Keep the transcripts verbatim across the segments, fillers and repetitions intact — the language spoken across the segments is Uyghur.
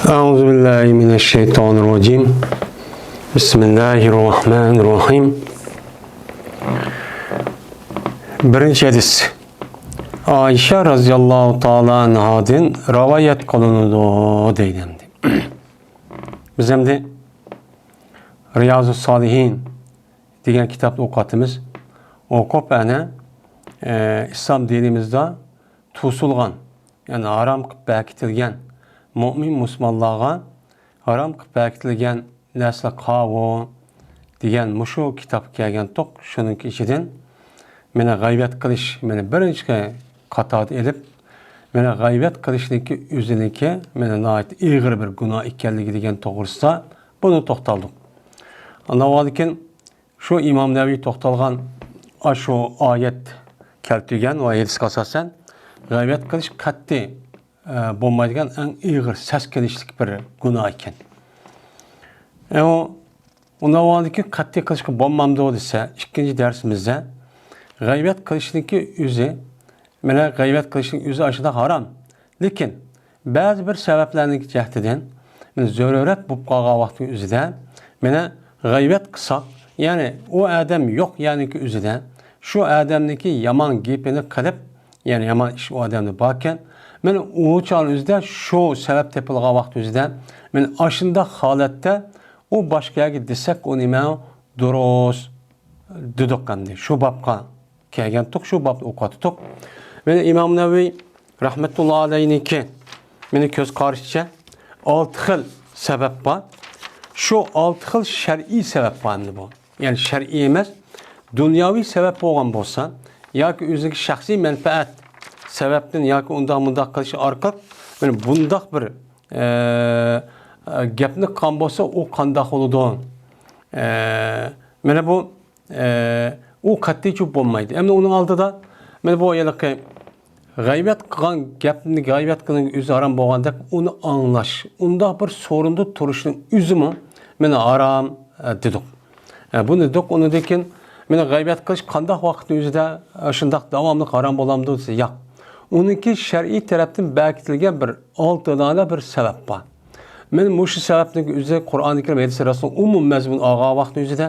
أعوذ بالله من الشيطان الرجيم. بسم الله الرحمن الرحيم. بىرىنچى ھەدىس. ئائىشە رەزىياللاھۇ تائالا ئەنھادىن رىۋايەت قىلىنىدۇ دەيدۇ ئەمدى. بىز ئەمدى رىيازۇس سالىھىن دېگەن كىتابنى ئوقۇۋاتىمىز. ئوقۇپ، ئەنە، ئە، ئىسلام دىنىمىزدا توسۇلغان، يەنى ھارام قىلىپ بەكىتىلگەن، مۆمىن مۇسۇلمانلارغا ھارام قىلىپ بەكىتىلگەن نەرسىلەر قاۋۇ دېگەن مۇشۇ كىتابقا كەلگەنتۇق. شۇنىڭ ئىچىدىن مېنى غەيۋەت قىلىش، مېنى بىرىنچى قاتاردا ئېلىپ، مېنى غەيۋەت قىلىشنىڭكى ئۆزىنىڭكى مېنى ناھايىتى ئېغىر بىر گۇناھ ئىكەنلىكى دېگەن توغرىسىدا بۇنى توختالدۇق. ئاندىن كېيىن شۇ ئىمام نەۋەۋى توختالغان ئاشۇ ئايەت كەلتۈرگەن ۋە ھەدىسكە ئاساسەن، غەيۋەت قىلىش قەتئىي، ئە، بولمايدىغان ئەڭ ئېغىر سەسكىنىشلىك بىر گۇناھ ئىكەن. ئە، ئۇ، ئۇنداق بولغاندىكىن قەتئىي قىلىشقا بولمامدۇ دېسە، ئىككىنچى دەرسىمىزدە غەيۋەت قىلىشنىڭكى ئۆزى، مانا غەيۋەت قىلىشنىڭ ئۆزى ئاشۇنداق ھارام. لېكىن بەزى بىر سەۋەبلەرنىڭ جەھىتىدىن، مانا زۆرۈرەت بولۇپ قالغان ۋاقىتنىڭ ئۆزىدە، مانا غەيۋەت قىلساق، يەنى ئۇ ئادەم يوق يەرنىڭكى ئۆزىدە، شۇ ئادەمنىڭكى يامان گېپىنى قىلىپ، يەنى يامان ئىش ئۇ ئادەمدە باركەن، مانا ئۇ چاغنىڭ ئۆزىدە شۇ سەۋەب تېپىلغان ۋاقىت ئۆزىدە، مانا ئاشۇنداق ھالەتتە ئۇ باشقا يەرگە دېسەك، ئۇ نېمە دۇرۇس دېدۇق ئەمدى. شۇ بابقا كەلگەنتۇق، شۇ بابنى ئوقۇۋاتتۇق. مانا ئىمام نەۋەۋى رەھمەتۇللا ئەلەيھنىڭكى، مېنىڭ كۆز قارىشىچە، ئالتە خىل سەۋەب بار. شۇ ئالتە خىل شەرئىي سەۋەب بار ئەمدى بۇ. يەنى شەرئىي ئەمەس، دۇنياۋى سەۋەب بولغان بولسا، ياكى ئۆزىنىڭكى شەخسىي مەنپەئەت سەۋەبتىن ياكى ئۇنداق مۇنداق قىلىش ئارقىلىق، مانا بۇنداق بىر، ئە، گەپنى قىلغان بولسا، ئۇ قانداق بولىدۇ؟ ئە، مانا بۇ ئە، ئۇ قەتئىي چۈشۈپ بولمايدۇ. ئەمدى ئۇنىڭ ئالدىدا مانا بۇ ھېلىقى غەيۋەت قىلغان گەپنى، غەيۋەت قىلغان ئۆزى ھارام بولغاندەك ئۇنى ئاڭلاش، ئۇنداق بىر سورۇندا تۇرۇشنىڭ ئۆزىمۇ مانا ھارام، ئە، دېدۇق. ئە، بۇنى دېدۇق، ئۇنىڭدىن كېيىن مانا غەيۋەت قىلىش قانداق ۋاقىتنىڭ ئۆزىدە، ئە، شۇنداق داۋاملىق ھارام بولامدۇ دېسە، ياق. ئۇنىڭكى شەرئىي تەرەپتىن بەكىتىلگەن بىر ئالتە دانە بىر سەۋەب بار. مانا مۇشۇ سەۋەبنىڭ ئۆزى قۇرئانى كەرىم، ھەدىسى رەسۇل ئومۇم مەزمۇن ئالغان ۋاقىتنىڭ ئۆزىدە،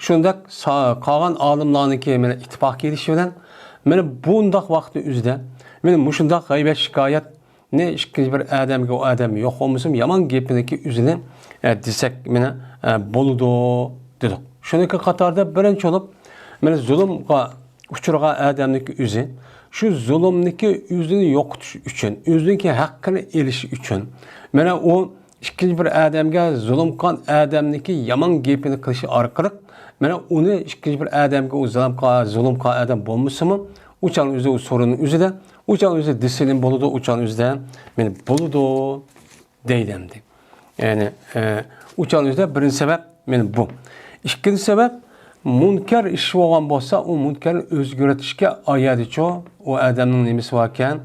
شۇنداق سا-، قالغان ئالىملارنىڭكى مانا ئىتتىپاق كېلىشى بىلەن، مانا بۇنداق ۋاقىتنىڭ ئۆزىدە، مانا مۇشۇنداق غەيۋەت شىكايەتنى ئىككىنچى بىر ئادەمگە، ئۇ ئادەم يوق بولمىسىمۇ، يامان گېپىنىڭكى ئۆزىنى، ئە، دېسەك، مانا، ئە، بولىدۇ دېدۇق. شۇنىڭكى قاتارىدا بىرىنچى بولۇپ، مانا زۇلۇمغا ئۇچرىغان ئادەمنىڭكى ئۆزى، شۇ زۇلۇمنىڭكى ئۆزىنى يوقىتىش ئۈچۈن، ئۆزىنىڭكى ھەققىنى ئېلىش ئۈچۈن، مانا ئۇ ئىككىنچى بىر ئادەمگە زۇلۇم قىلغان ئادەمنىڭكى يامان گېپىنى قىلىشى ئارقىلىق، مانا ئۇنى ئىككىنچى بىر ئادەمگە، ئۇ زۇلۇم قىلغان، زۇلۇم قىلغان ئادەم بولمىسىمۇ، ئۇ چاغ ئۆزى ئۇ سورۇننىڭ ئۆزىدە، ئۇ چاغ ئۆزى دېسىلىم بولىدۇ، ئۇ چاغ ئۆزىدە مانا بولىدۇ دەيدۇ ئەمدى. يەنى، ئە، ئۇ چاغ ئۆزىدە بىرىنچى سەۋەب مانا بۇ. ئىككىنچى سەۋەب، مۇنكەر ئىش بولغان بولسا، ئۇ مۇنكەرنى ئۆزگەرتىشكە ئايەدىچۇ، ئۇ ئادەمنىڭ نېمىسى باركەن،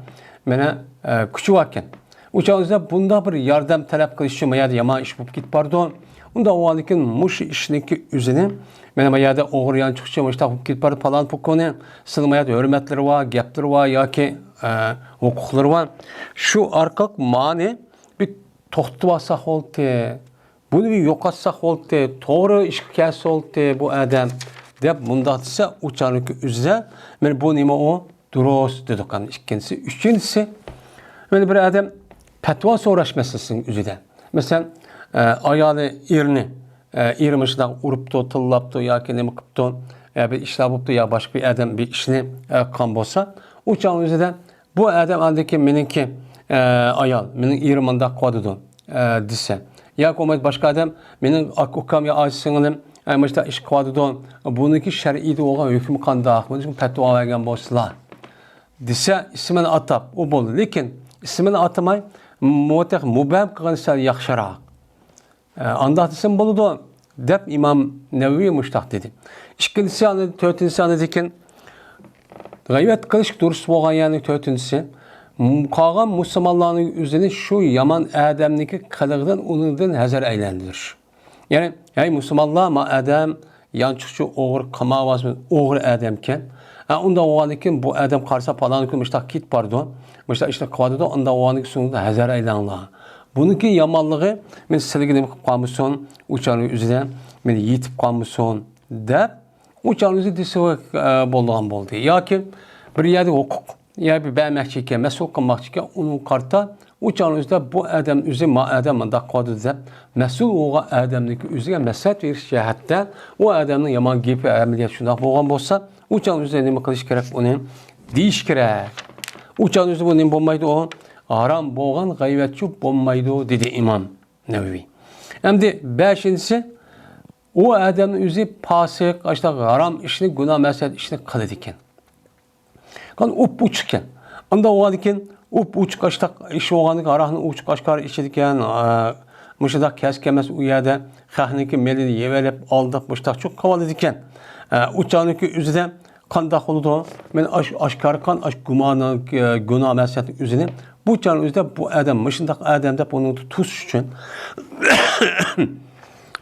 مانا، ئە، كۈچى باركەن. ئۇ چاغ ئۆزىدە بۇنداق بىر ياردەم تەلەپ قىلىش ئۈچۈن ما يەردە يامان ئىش بولۇپ كېتىپ بارىدۇ. ئۇنداق بولغاندىكىن مۇشۇ ئىشنىڭكى ئۆزىنى، مانا ما يەردە ئوغرى يانچۇقچى مۇشۇنداق بولۇپ كېتىپ بارىدۇ، پالان پۇكۇنى، سىلىنىڭ ما يەردە ھۆرمەتلىرى بار، گەپلىرى بار ياكى، ئە، ھوقۇقلىرى بار. شۇ ئارقىلىق مانى بىر توختىتىۋالساق بولدى. بۇنى بىر يوقاتساق بولدى، توغرا ئىشقا كەلسە بولدى بۇ ئادەم، دەپ مۇنداق دېسە، ئۇ چاغنىڭكى ئۆزىدە، مانا بۇ نېمە ئۇ؟ دۇرۇس دېدۇق ئەمدى ئىككىنچىسى. ئۈچىنچىسى، مانا بىر ئادەم پەتىۋا سوراش مەسىلىسىنىڭ ئۆزىدە. مەسىلەن، ئە، ئايالى ئېرىنى، ئە، ئېرى مۇشۇنداق ئۇرۇپتۇ، تىللاپتۇ ياكى نېمە قىپتۇ، ئە، بىر ئىشلار بوپتۇ يا باشقا بىر ئادەم بىر ئىشنى، ئە، قىلغان بولسا، ئۇ چاغنىڭ ئۆزىدە بۇ ئادەم ئاندىن كېيىن مېنىڭكى، ئە، ئايال، مېنىڭ ئېرىم مۇنداق قىلىۋاتىدۇ، ئە، دېسە. ياكى بولمىسا باشقا ئادەم، مېنىڭ ئاكا-ئۇكام يا ئاچا-سىڭلىم، ئە، مۇشۇنداق ئىش قىلىۋاتىدۇ، بۇنىڭكى شەرئىيدە بولغان ھۆكمى قانداق؟ بۇنىڭ ئۈچۈن پەتىۋا بەرگەن بولسىلا، دېسە، ئىسمىنى ئاتاپ، ئۇ بولدى. لېكىن ئىسمىنى ئاتىماي، مۇ-، تېخى مۇبھەم قىلغىنى سەل ياخشىراق. ئە، ئانداق دېسەم بولىدۇ، دەپ ئىمام نەۋەۋى مۇشتاق دېدى. ئىككىنچىسى، ئاندىن، تۆتىنچىسى، ئاندىن كېيىن غەيۋەت قىلىش دۇرۇس بولغان يەرنىڭ تۆتىنچىسى، م-، قالغان مۇسۇلمانلارنىڭ ئۆزىنى شۇ يامان ئادەمنىڭكى قىلىقىدىن، ئۇنىڭدىن ھەزەر ئەيلەندۈرۈش. يەنى، ھەي مۇسۇلمانلار، ما ئادەم يانچۇقچى ئوغرى قىلماۋاتىمىز، ئوغرى ئادەمكەن. ھە، ئۇنداق بولغاندىكىن بۇ ئادەم قارىسا پالان كۈن مۇشتاق كېتىپ بارىدۇ، مۇشتاق ئىشلار قىلىۋاتىدۇ، ئۇنداق بولغاندىكىن شۇنىڭدىن ھەزەر ئەيلەڭلار. بۇنىڭكى يامانلىقى، مەن سىلىگە نېمە قىلىپ قالمىسۇن، ئۇ چاغنىڭ ئۆزىدە مېنى يېتىپ قالمىسۇن دەپ، ئۇ چاغنىڭ ئۆزى دېسە، ئە، بولىدىغان بولدى. ياكى بىر يەردە ھوقۇق، يا بىر بەرمەكچى ئىكەن، مەسئۇل قىلماقچى ئىكەن، ئۇنىڭغا قارىتا ئۇ چاغنىڭ ئۆزىدە بۇ ئادەم ئۆزى، ما ئادەم مۇنداق قىلىۋاتىدۇ دەپ، مەسئۇل بولغان ئادەمنىڭكى ئۆزىگە مەسلىھەت بېرىش جەھەتتە ئۇ ئادەمنىڭ يامان گېپى، ئەمەلىيەت شۇنداق بولغان بولسا، ئۇ چاغنىڭ ئۆزىدە نېمە قىلىش كېرەك؟ ئۇنى دېيىش كېرەك. ئۇ چاغنىڭ ئۆزىدە بۇ نېمە بولمايدۇ؟ ئۇ ھارام بولغان غەيۋەتچى بولمايدۇ، دېدى ئىمام نەۋەۋى. ئەمدى بەشىنچىسى، ئۇ ئادەمنىڭ ئۆزى پاسىق، ئاشۇنداق ھارام ئىشنى، گۇناھ مەسىيەت ئىشنى قىلىدىكەن. قان ئوپئوچۇقكەن. ئانداق بولغاندىكىن، ئوپئوچۇق ئاشتاق ئىش بولغاندىكىن، ھاراقنى ئوچۇق ئاشكارا ئىچىدىكەن. ئا، مۇشۇنداق كەس كەلمەس ئۇ يەردە خەقنىڭكى مېلىنى يەۋېلىپ، ئالداپ، مۇشۇنداق چوق قىلىۋالىدىكەن. ئا، ئۇ چاغنىڭكى ئۆزىدە قانداق بولىدۇ؟ مەن ئاش-، ئاشكارا قان، ئاش گۇمانىڭ، ئە، گۇناھ مەسىيەتنىڭ ئۆزىنى بۇ چاغنىڭ ئۆزىدە بۇ ئادەم مۇشۇنداق ئادەم دەپ ئۇنى توسۇش ئۈچۈن،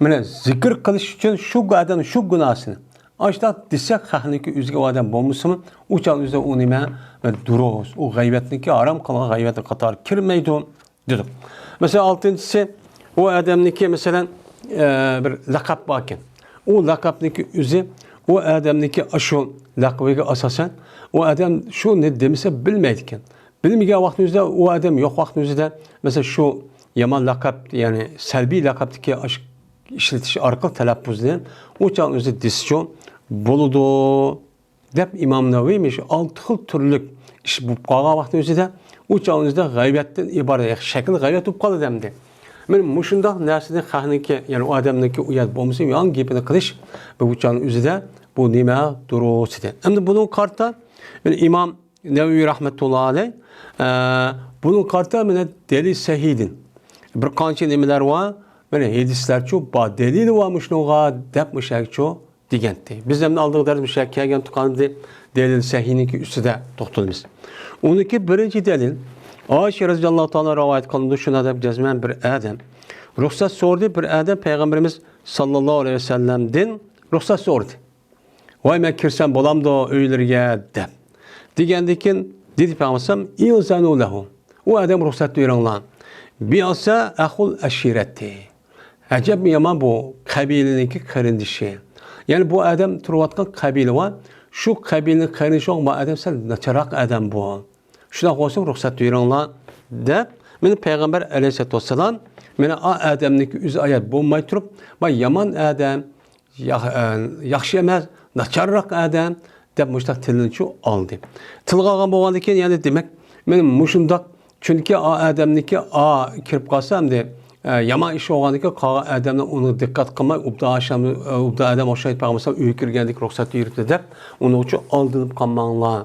مانا زىكىر قىلىش ئۈچۈن شۇ ئادەم شۇ گۇناھسىنى ئاشتاق دېسەك، خەقنىڭكى ئۆزىگە ئۇ ئادەم بولمىسىمۇ، ئۇ چاغ ئۆزىدە ئۇ نېمە؟ دۇرۇس، ئۇ غەيۋەتنىڭكى، ھارام قىلغان غەيۋەتنىڭ قاتارىغا كىرمەيدۇ، دېدۇق. مەسىلەن، ئالتىنچىسى، ئۇ ئادەمنىڭكى، مەسىلەن، ئە، بىر لەقەپ باركەن. ئۇ لەقەپنىڭكى ئۆزى، ئۇ ئادەمنىڭكى ئاشۇ لەقىۋىگە ئاساسەن، ئۇ ئادەم شۇنى دېمىسە بىلمەيدىكەن. بىلمىگەن ۋاقىتنىڭ ئۆزىدە، ئۇ ئادەم يوق ۋاقىتنىڭ ئۆزىدە، مەسىلەن، شۇ يامان لەقەپ، يەنى سەلبىي لەقەپتىكى ئاش-، ئىشلىتىش ئارقىلىق تەلەپپۇزنى ئۇ چاغنىڭ ئۆزى دېسىچۇ بولىدۇ، دەپ ئىمام نەۋەۋى مۇشۇ ئالتە خىل تۈرلۈك ئىش بولۇپ قالغان ۋاقىتنىڭ ئۆزىدە، ئۇ چاغنىڭ ئۆزىدە غەيۋەتتىن ئىبارەت، شەكىل غەيۋەت بولۇپ قالىدۇ ئەمدى. مانا مۇشۇنداق نەرسىنى خەقنىڭكى، يەنى ئۇ ئادەمنىڭكى ئۇ يەردە بولمىسا، يامان گېپىنى قىلىش، بۇ چاغنىڭ ئۆزىدە بۇ نېمە؟ دۇرۇس ئىدى. ئەمدى بۇنىڭغا قارىتا، مانا ئىمام نەۋەۋى رەھمەتۇللا ئەلەيھ، ئە، بۇنىڭغا قارىتا مانا دەلىل سەھىھدىن بىر قانچە نېمىلەر بار، مانا ھەدىسلەرچۇ بار، دەلىلى بار مۇشۇنىڭغا دەپ مۇشۇ يەرگىچۇ دېگەنتى. بىز ئەمدى ئالدىنقى دەرس مۇشۇ يەرگە كەلگەن تۇغقانىمىزنى دەلىل سەھىھنىڭكى ئۈستىدە توختىلىمىز. ئۇنىڭكى بىرىنچى دەلىل، ئائىشە رەزىياللاھۇ تائالا رىۋايەت قىلىنىدۇ، شۇنداق دەپ جەزمەن بىر ئادەم رۇخسەت سورىدى، بىر ئادەم پەيغەمبىرىمىز ساللاللاھۇ ئەلەيھى ۋەسەللەمدىن رۇخسەت سورىدى. ۋاي، مەن كىرسەم بولامدۇ ئۆيلىرىگە دەپ. دېگەندىكىن دېدى پەيغەمبەر ئەلەيھىسسالام، ئىزەنۇ لەھۇ. ئۇ ئادەم رۇخسەت بېرىڭلار. بىئسا ئەخۇل ئەشىرەتى. ئەجەب يامان بۇ قەبىلىنىڭكى قېرىندىشى. يەنى بۇ ئادەم تۇرۇۋاتقان قەبىلە بار. شۇ قەبىلىنىڭ قېرىندىشى بولغان بۇ ئادەم سەل ناچارراق ئادەم بۇ. شۇنداق بولسا رۇخسەت بېرىڭلار دەپ، مانا پەيغەمبەر ئەلەيھىسسالاتۇ ۋەسسالام، مانا ئا ئادەمنىڭكى ئۆزى ئايان بولماي تۇرۇپ، ۋاي يامان ئادەم، يا-، ئە، ياخشى ئەمەس، ناچارراق ئادەم دەپ مۇشۇنداق تىلىنىچۇ ئالدى. تىلغا ئالغان بولغاندىن كېيىن، يەنى دېمەك، مانا مۇشۇنداق، چۈنكى ئا ئادەمنىڭكى ئا كىرىپ قالسا ئەمدى، ئە، يامان ئىش بولغاندىن كېيىن قالغان ئادەملەر ئۇنى دىققەت قىلماي، ئوبدان ئاشام-، ئە، ئوبدان ئادەم ئوخشايدۇ، پەيغەمبەر ئۆيگە كىرگەندىكىن رۇخسەت بېرىپتۇ دەپ، ئۇنىڭ ئۈچۈن ئالدىنىپ قالماڭلار،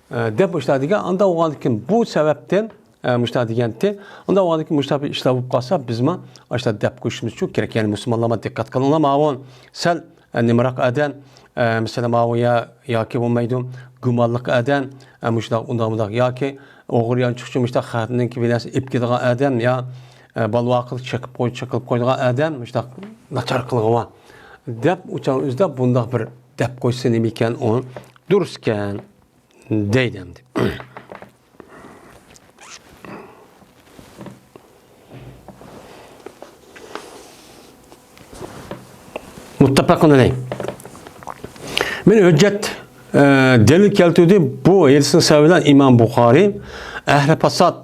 ئە، دەپ مۇشۇنداق دېگەن. ئانداق بولغاندىن كېيىن بۇ سەۋەبتىن ئە، مۇشۇنداق دېگەنتى. ئۇنداق بولغاندىكىن مۇشۇنداق بىر ئىشلار بولۇپ قالسا، بىزمۇ ئاشۇنداق دەپ قويۇشىمىزچۇ كېرەك. يەنى مۇسۇلمانلارمۇ دىققەت قىلىڭلار، ماۋۇ سەل، ئە، نېمىراق ئادەم، ئە، مەسىلەن، ماۋۇ يا، ياكى بولمايدۇ، گۇمانلىق ئادەم، ئە، مۇشۇنداق، ئۇنداق، مۇنداق، ياكى ئوغرى يانچۇقچى مۇشۇنداق خەقنىڭكى بىر نەرسە ئېلىپ كېتىدىغان ئادەم، يا، ئە، بالىۋاقىت چېقىپ قوي-، چېقىلىپ قويىدىغان ئادەم، مۇشۇنداق ناچار قىلغۇ بار دەپ، ئۇ چاغنىڭ ئۆزىدە بۇنداق بىر دەپ قويسا نېمە ئىكەن، ئۇ دۇرۇس ئىكەن. دەيدۇ ئەمدى. مۇتتەپەقۇن ئەلەيھ. مانا ھۆججەت، ئە، دەلىل كەلتۈردى. بۇ ھەدىسنىڭ سەۋەبى بىلەن ئىمام بۇخارىي ئەھلى پاسات،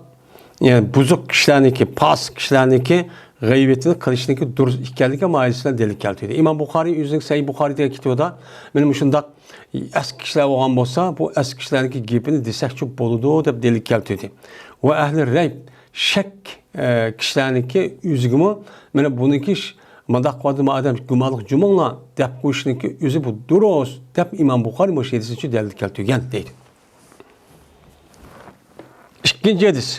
يەنى بۇزۇق كىشىلەرنىڭكى، پاسىق كىشىلەرنىڭكى غەيۋىتىنى قىلىشنىڭكى دۇرۇس ئىكەنلىكىگە ما ھەدىس بىلەن دەلىل كەلتۈردى. ئىمام بۇخارىي ئۆزىنىڭ سەھىھ بۇخارىي دېگەن كىتابىدا مانا مۇشۇنداق ئەسكى كىشىلەر بولغان بولسا، بۇ ئەسكى كىشىلەرنىڭكى گېپىنى دېسەكچۇ بولىدۇ دەپ دەلىل كەلتۈردى. ۋە ئەھلى رەيب، شەك، ئە، كىشىلەرنىكى ئۆزىگىمۇ، مانا بۇنىڭكى ئىش، مۇنداق قىلىۋاتىدۇ، ئادەم گۇمانلىق جۇمۇڭلار دەپ قويۇشنىڭكى ئۆزى بۇ دۇرۇس دەپ ئىمام بۇخارىي مۇشۇ ھەدىسنى دەلىل كەلتۈرگەن دەيدۇ. ئىككىنچى ھەدىس.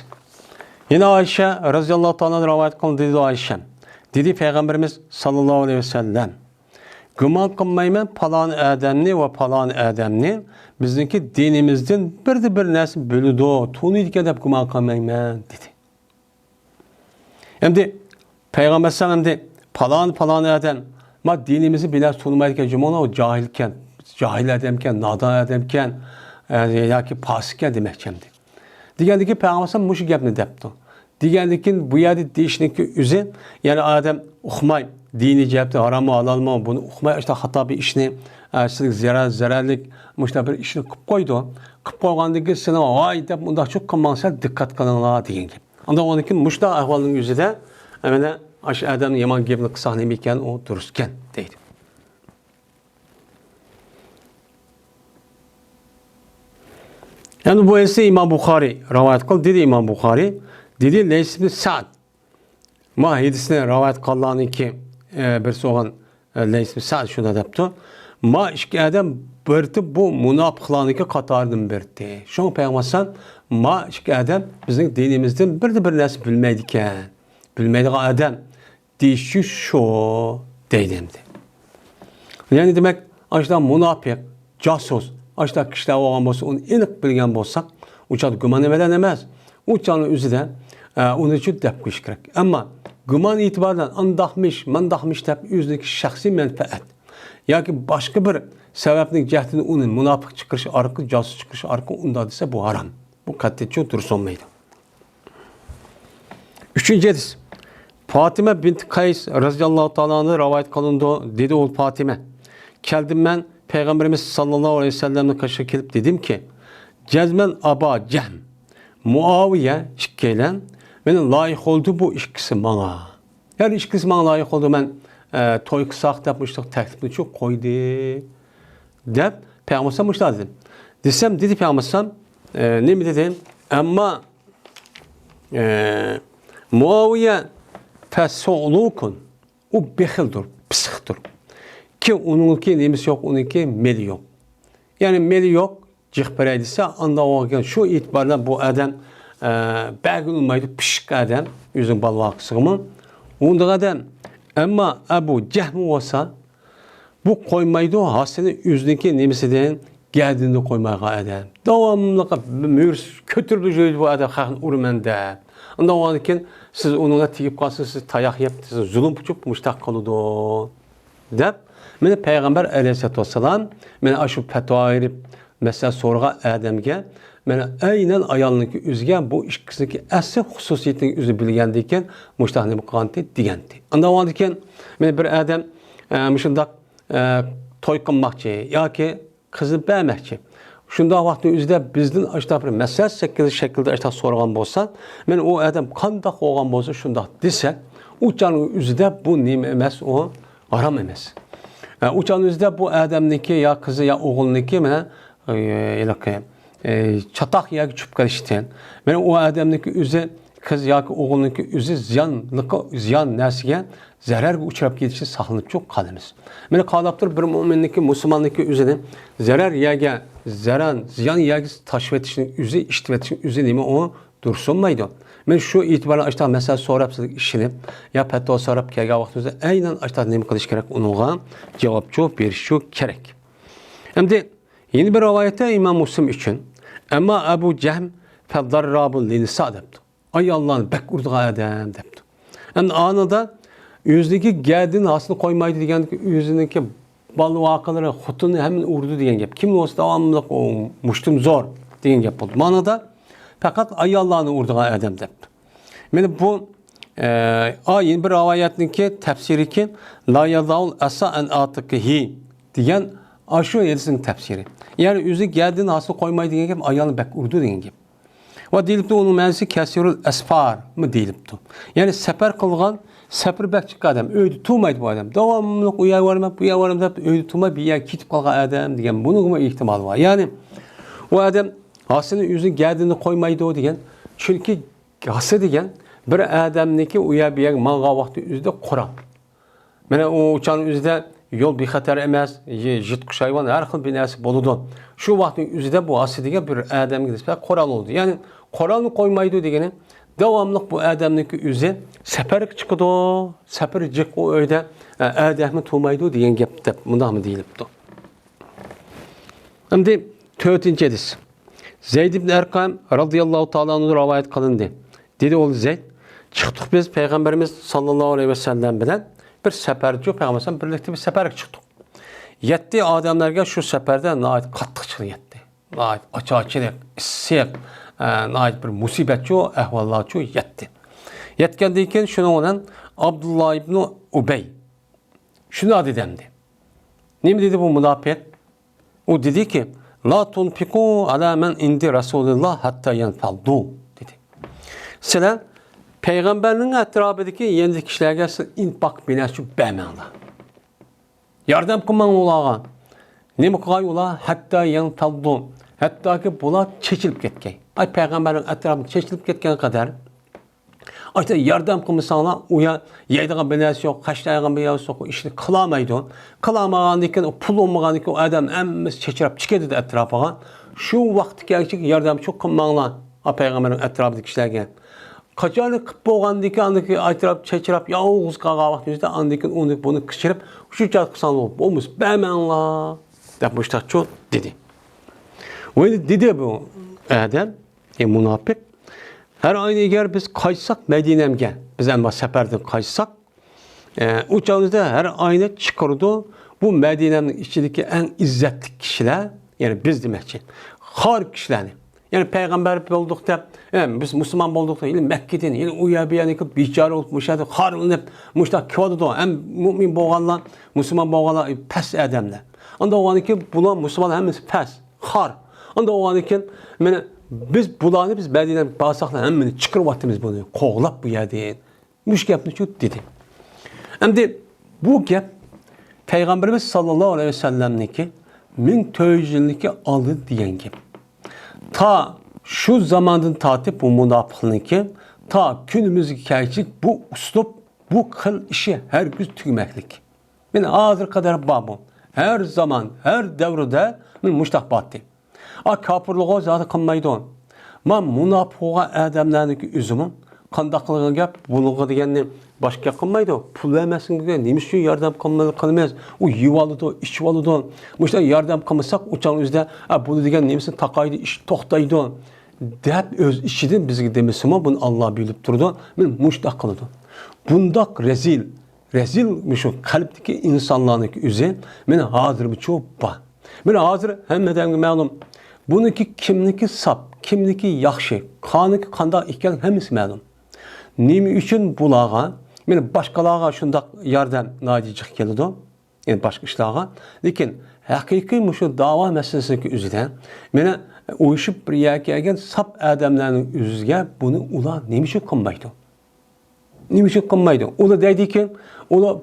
يەنە ئائىشە رەزىياللاھۇ تائالا ئانھا رىۋايەت قىلىدۇ، دېدى ئائىشە. دېدى پەيغەمبىرىمىز ساللاللاھۇ ئەلەيھى ۋەسەللەم، گۇمان قىلمايمەن، پالان ئادەمنى ۋە پالان ئادەمنى بىزنىڭكى دىنىمىزدىن بىردە بىر نەرسە بۆلىدۇ، تونۇيدىكەن دەپ گۇمان قىلمايمەن، دېدى. ئەمدى پەيغەمبەر ئەلەيھىسسالام ئەمدى پالان، پالان ئادەم، ما دىنىمىزنى بىر نەرسە تونۇمايدىكەن، جۇمۇڭلار ئۇ جاھىلكەن، جاھىل ئادەمكەن، نادان ئادەمكەن، ئە، ياكى پاسىقكەن دېمەكچى ئەمدى. دېگەندىكىن پەيغەمبەر ئەلەيھىسسالام مۇشۇ گەپنى دەپتۇ. دېگەندىن كېيىن بۇ يەردە دېيىشنىڭكى ئۆزى، يەنى ئادەم ئۇقماي، دىنىي جەھەتتە ھاراممۇ، ھالالمۇ، بۇنى ئۇقماي، ئاشۇنداق خاتا بىر ئىشنى، ئە، سىزگە زەرەر، زەرەرلىك، مۇشۇنداق بىر ئىشنى قىلىپ قويىدۇ. قىلىپ قويغاندىن كېيىن سېنىڭ ۋاي دەپ مۇنداق چوق قىلماڭ، سەل دىققەت قىلىڭلار دېگەن گەپ. ئاندىن ئۇنىڭ كېيىن مۇشۇنداق ئەھۋالنىڭ ئۆزىدە، مانا ئاشۇ ئادەمنى يامان گېپىنى قىلساق نېمە ئىكەن، ئۇ دۇرۇسكەن دەيدۇ. يەنى بۇ ھەدىسنى ئىمام بۇخارى رىۋايەت قىلدى، دېدى ئىمام بۇخارى. دېدى لەيس ئىبن سەئد. ما ھەدىسنى رىۋايەت قىلغانلارنىڭكى، ئە، بىرسى بولغان، ئە، لەيس ئىبن سەئد شۇنداق دەپتۇ. ما ئىككى ئادەم بىرتى بۇ مۇناپىقلارنىڭكى قاتارىدىن بىرتى. شۇڭا پەيغەمبەر ئەلەيھىسسالام ما ئىككى ئادەم بىزنىڭ دىنىمىزدىن بىر-، بىر نەرسە بىلمەيدىكەن. بىلمەيدىغان ئادەم دېيىشى شۇ دەيدۇ ئەمدى. يەنى دېمەك، ئاشۇنداق مۇناپىق، جاسۇس، ئاشۇنداق كىشىلەر بولغان بولسا، ئۇنى ئېنىق بىلگەن بولساق، ئۇ چاغدا گۇمان بىلەن ئەمەس، ئۇ چاغنىڭ ئۆزىدە، ئە، ئۇنى شۇ دەپ قويۇش كېرەك. ئەمما گۇمان ئېتىبارى بىلەن ئانداقمىش، مانداقمىش دەپ ئۆزىنىڭكى شەخسىي مەنپەئەت ياكى باشقا بىر سەۋەبنىڭ جەھىتىدىن ئۇنى مۇناپىق چىقىرىش ئارقىلىق، جاسۇس چىقىرىش ئارقىلىق ئۇنداق دېسە، بۇ ھارام. بۇ قەتئىيچۇ دۇرۇس بولمايدۇ. ئۈچىنچى ھەدىس. پاتىمە بىنت قەيس رەزىياللاھۇ تائالا ئانھا رىۋايەت قىلىنىدۇ، دېدى ئۇ پاتىمە، كەلدىم مەن پەيغەمبىرىمىز ساللاللاھۇ ئەلەيھى ۋەسەللەمنىڭ قېشىغا كېلىپ دېدىمكى، جەزمەن ئابا جەھم، مۇئاۋىيە ئىككىيلەن مېنى لايىق بولدى بۇ ئىككىسى ماڭا. يەنى ئىككىسى ماڭا لايىق بولدى، مەن، ئە، توي قىلساق دەپ مۇشۇنداق تەكلىپنى شۇ قويدى، دەپ پەيغەمبەر مۇشۇنداق دېدى. دېسەم، دېدى پەيغەمبەر، ئە، نېمە دېدى؟ ئەمما ئە، مۇئاۋىيە فەسۇلۇكۇن، ئۇ بېخىلدۇر، پىششىقتۇر. كى ئۇنىڭكى نېمىسى يوق، ئۇنىڭكى مېلى يوق. يەنى مېلى يوق، جىق بېرەي دېسە، ئانداق بولغان شۇ ئېتىباردا بۇ ئادەم، ئە، بەرگىلى ئۇنىمايدۇ، پىششىق ئادەم، ئۆزىنىڭ بالا-ۋاقىسىغىمۇ. ئۇنداق ئادەم، ئەمما ئەبۇ جەھمى بولسا، بۇ قويمايدۇ، ھاسىنى ئۆزىنىڭكى نېمىسىدىن، گەدىنىدىن قويمايدىغان ئادەم. داۋاملىق مۈرىسى كۆتۈرۈلۈپ يۈرىدۇ بۇ ئادەم، خەقنى ئۇرىمەن دەپ. ئاندىن كېيىن سىز ئۇنىڭغا تېگىپ قالسىڭىز، سىز تاياق يەپ، سىز زۇلۇم ئۇچۇپ مۇشتاق قىلىدۇ، دەپ، مانا پەيغەمبەر ئەلەيھىسسالاتۇ ۋەسسالام، مانا ئاشۇ پەتىۋا بېرىپ، مەسىلە سورىغان ئادەمگە، مانا ئەينەن ئايالنىڭكى ئۆزىگە بۇ ئىككىسىنىڭكى ئەسلى خۇسۇسىيىتىنى ئۆزى بىلگەندىكىن، مۇشتاق نېمە قىلغانتى دېگەنتى. ئاندىن كېيىن، مانا بىر ئادەم، ئە، مۇشۇنداق، ئە، توي قىلماقچى ياكى قىزنى بەرمەكچى. شۇنداق ۋاقىتنىڭ ئۆزىدە بىزدىن ئاشۇنداق بىر مەسلىھەت شەكلىدە، شەكلىدە ئاشۇنداق سورىغان بولسا، مانا ئۇ ئادەم قانداق بولغان بولسا شۇنداق دېسەك، ئۇ چاغنىڭ ئۆزىدە بۇ نېمە ئەمەس، ئۇ ھارام ئەمەس. ئە، ئۇ چاغنىڭ ئۆزىدە بۇ ئادەمنىڭكى يا قىزى يا ئوغلىنىڭكى مانا، ئە، ھېلىقى، ئە، چاتاق يەرگە چۈشۈپ قېلىشتىن، مانا ئۇ ئادەمنىڭكى ئۆزى قىز ياكى ئوغۇلنىڭكى ئۆزى زىيانلىقى، زىيان نەرسىگە، زەرەرگە ئۇچراپ كېتىشتىن ساقلىنىپ چىقىپ قالىمىز. مانا قاراپ تۇرۇپ، بىر مۆمىننىڭكى، مۇسۇلماننىڭكى ئۆزىنى زەرەر يەرگە، زەرەر، زىيان يەرگە تاشلىۋېتىشنىڭ ئۆزى، ئىشلىتىۋېتىشنىڭ ئۆزى نېمە ئۇ؟ دۇرۇس بولمايدۇ. مانا شۇ ئېتىبارەن ئاشۇنداق مەسىلە سوراپ، سىزگە ئىشىنىپ، يا پەتىۋا سوراپ كەلگەن ۋاقتىمىزدا ئەينەن ئاشۇنداق نېمە قىلىش كېرەك؟ ئۇنىڭغا جاۋابچۇ بېرىشچۇ كېرەك. ئەمدى يەنە بىر رىۋايەتتە ئىمام مۇسلىم ئۈچۈن، ئەمما ئەبۇ جەھم فەززاررابۇ لىننىسا دەپتۇ. ئاياللارنى بەك ئۇرىدىغان ئادەم دەپتۇ. ئەمدى ئانىدا ئۆزىنىڭكى گەدىنى ھاسىنى قويمايدۇ دېگەندىكى ئۆزىنىڭكى بالا-ۋاقىلىرى، خوتۇنى ھەممىنى ئۇرىدۇ دېگەن گەپ. كىم بولسا داۋاملىق ئۇ مۇشتۇم زور دېگەن گەپ بولدى. مانىدا پەقەت ئاياللارنى ئۇرىدىغان ئادەم دەپتۇ. مانا بۇ، ئە، ئا، يەنە بىر رىۋايەتنىڭكى تەپسىرىكى لا يەزئۇل ئەسا ئەن ئاتىقىھى دېگەن ئاشۇ ھەدىسنىڭ تەپسىرى. يەنى ئۆزى گەدىنى ھاسىنى قويمايدۇ دېگەن گەپ، ئايالنى بەك ئۇرىدۇ دېگەن گەپ. ۋە دېيىلىپتۇ، ئۇنىڭ مەنىسى كەسىرۇل ئەسفارمۇ دېيىلىپتۇ. يەنى سەپەر قىلغان، سەپىرى بەك جىق ئادەم، ئۆيدە تۇرمايدۇ بۇ ئادەم. داۋاملىق ئۇ يەرگە بارىمەن، بۇ يەرگە بارىمەن دەپ ئۆيدە تۇرماي بىر يەرگە كېتىپ قالغان ئادەم دېگەن بۇنىڭغىمۇ ئېھتىمال بار. يەنى ئۇ ئادەم ھاسىنى ئۆزىنىڭ گەدىنىدە قويمايدۇ دېگەن. چۈنكى ھاسا دېگەن بىر ئادەمنىڭكى ئۇ يەر بۇ يەرگە ماڭغان ۋاقتى ئۆزىدە قورال. مانا ئۇ چاغنىڭ ئۆزىدە يول بىخەتەر ئەمەس، يى-، يىرتقۇچ ھايۋان، ھەر خىل بىر نەرسە بولىدۇ. شۇ ۋاقىتنىڭ ئۆزىدە بۇ ھاسا دېگەن بىر ئادەمگە نىسبەتەن قورال بولىدۇ. يەنى قورالنى قويمايدۇ دېگىنى داۋاملىق بۇ ئادەمنىڭكى ئۆزى سەپەرگە چىقىدۇ، سەپىرى جىق ئۇ ئۆيدە، ئە، ئادەممۇ تۇرمايدۇ دېگەن گەپ دەپ مۇنداقمۇ دېيىلىپتۇ. ئەمدى تۆتىنچى ھەدىس. زەيد ئىبن ئەرقەم رازىياللاھۇ تائالا ئەنھۇدىن رىۋايەت قىلىندى. دېدى ئۇ زەيد، چىقتۇق بىز پەيغەمبىرىمىز ساللاللاھۇ ئەلەيھى ۋەسەللەم بىلەن بىر سەپەرگە، پەيغەمبەر بىلەن بىرلىكتە بىر سەپەرگە چىقتۇق. يەتتى ئادەملەرگە شۇ سەپەردە ناھايىتى قاتتىق چىقىپ يەتتى. ناھايىتى ئاچارچىلىق، ئىسسىق، ئە، ناھايىتى بىر مۇسىبەتچۇ، ئەھۋاللارچۇ يەتتى. يەتكەندىن كېيىن شۇنىڭ بىلەن ئابدۇللا ئىبنى ئۇبەي شۇنداق دېدى ئەمدى. نېمە دېدى بۇ مۇناپىق؟ ئۇ دېدىكى، لا تۇنفىقۇ ئەلا مەن ئىندى رەسۇلىللا ھەتتا يەنفەلدۇ، دېدى. سىلەر پەيغەمبەرنىڭ ئەتراپىدىكى يەنىدىكى كىشىلەرگە سىلەر ئىنفاق بىنەسى بەرمەڭلار. ياردەم قىلماڭ ئۇلارغا. نېمە قىلغاي ئۇلار؟ ھەتتا يەنفەلدۇ. ھەتتاكى بۇلار چېچىلىپ كەتكەي. ئاي پەيغەمبەرنىڭ ئەتراپىدىن چېچىلىپ كەتكەن قەدەر. ئاشتا ياردەم قىلمىساڭلار، ئۇ يا يەيدىغان بىر نەرسە يوق، خەجلەيدىغان بىر نەرسە يوق، ئۇ ئىشنى قىلالمايدۇ. قىلالمىغاندىن كېيىن، پۇل بولمىغاندىن كېيىن ئۇ ئادەم ھەممىسى چېچىراپ چىقىدۇ ئەتراپىغا. شۇ ۋاقىتتا كەلگۈچە ياردەم شۇ قىلماڭلار، ئا پەيغەمبەرنىڭ ئەتراپىدىكى كىشىلەرگە. قاچان قىلىپ بولغاندىن كېيىن، ئاندىن كېيىن ئەتراپ چېچىراپ، يالغۇز قالغان ۋاقتىمىزدا، ئاندىن كېيىن ئۇنى بۇنى قىچىرىپ، شۇنچە قىلساڭلار بولمىسا بەرمەڭلار، دەپ مۇشتاقچۇ دېدى. ۋە دېدى بۇ ئادەم، ئى مۇناپىق، ھەر ئاينى ئەگەر بىز قايتساق مەدىنەمگە، بىز ئەمما سەپەردىن قايتساق، ئە، ئۇ چاغدا ھەر ئاينى چىقىرىدۇ. بۇ مەدىنەنىڭ ئىچىدىكى ئەڭ ئىززەتلىك كىشىلەر، يەنى بىز دېمەكچى، خار كىشىلەرنى. يەنى پەيغەمبەر بولدۇق دەپ، ئە، بىز مۇسۇلمان بولدۇق دەپ، يەنە مەككىدىن، يەنە ئۇ يەر بۇ يەرنى كىرىپ، بىچارە بولۇپ، مۇشۇ يەردە خارلىنىپ، مۇشۇنداق كېلىۋاتىدۇ. ھەم مۇئمىن بولغانلار، مۇسۇلمان بولغانلار پەس ئادەملەر. ئانداق بولغاندىن كېيىن بۇلار مۇسۇلمان ھەممىسى پەس، خار. ئانداق بولغاندىن كېيىن، مانا، بىز بۇلارنى، بىز مەدىنەگە بارساقلا ھەممىنى چىقىرىۋاتىمىز بۇنى، قوغلاپ بۇ يەردىن. مۇشۇ گەپنىچۇ دېدى. ئەمدى بۇ گەپ پەيغەمبىرىمىز ساللاللاھۇ ئەلەيھى ۋەسەللەمنىڭكى مىڭ تۆت يۈز يىللىكى ئالدىدا دېگەن گەپ. تا شۇ زاماندىن تارتىپ بۇ مۇناپىقنىڭكى تا كۈنىمىزگە كەلگۈچە بۇ ئۇسلۇب، بۇ خىل ئىشى ھەرگىز تۈگىمەكلىك. مانا ھازىرغا قەدەر بار بۇ. ھەر زامان، ھەر دەۋردە مانا مۇشۇنداق بارتى. ئا، كاپىرلىغۇ زادى قىلمايدۇ. ما مۇناپىق بولغان ئادەملەرنىڭكى ئۆزىمۇ قانداق قىلغان گەپ، بۇنىڭغا دېگەننى باشقا گەپ قىلمايدۇ. پۇل بەرمەسلىكىگە نېمە ئۈچۈن ياردەم قىلمىلى قىلىمىز؟ ئۇ يېۋالىدۇ، ئىچىۋالىدۇ. مۇشۇنداق ياردەم قىلمىساق، ئۇ چاغنىڭ ئۆزىدە، ئا، بۇنى دېگەن نېمىسى تاقايدۇ، ئىش توختايدۇ، دەپ ئۆز ئىچىدىن بىزگە دېمىسىمۇ، بۇنى ئاللا بىلىپ تۇرىدۇ. مانا مۇشۇنداق قىلىدۇ. بۇنداق رەزىل، رەزىل مۇشۇ قەلبتىكى ئىنسانلارنىڭكى ئۆزى مانا ھازىرمۇچۇ بار. مانا ھازىر ھەممە ئادەمگە مەلۇم. بۇنىڭكى كىمنىكى ساپ، كىمنىكى ياخشى، قانىكى قانداق ئىكەن ھەممىسى مەلۇم. نېمە ئۈچۈن بۇلارغا، مانا باشقىلارغا شۇنداق ياردەم ناھايىتى جىق كېلىدۇ، يەنى باشقا ئىشلارغا. لېكىن ھەقىقىي مۇشۇ داۋا مەسىلىسىدىكى ئۆزىدە، مانا ئۇيۇشۇپ بىر يەرگە كەلگەن ساپ ئادەملەرنىڭ ئۆزىگە بۇنى ئۇلار نېمە ئۈچۈن قىلمايدۇ؟ نېمە ئۈچۈن قىلمايدۇ؟ ئۇلار دەيدىكى، ئۇلار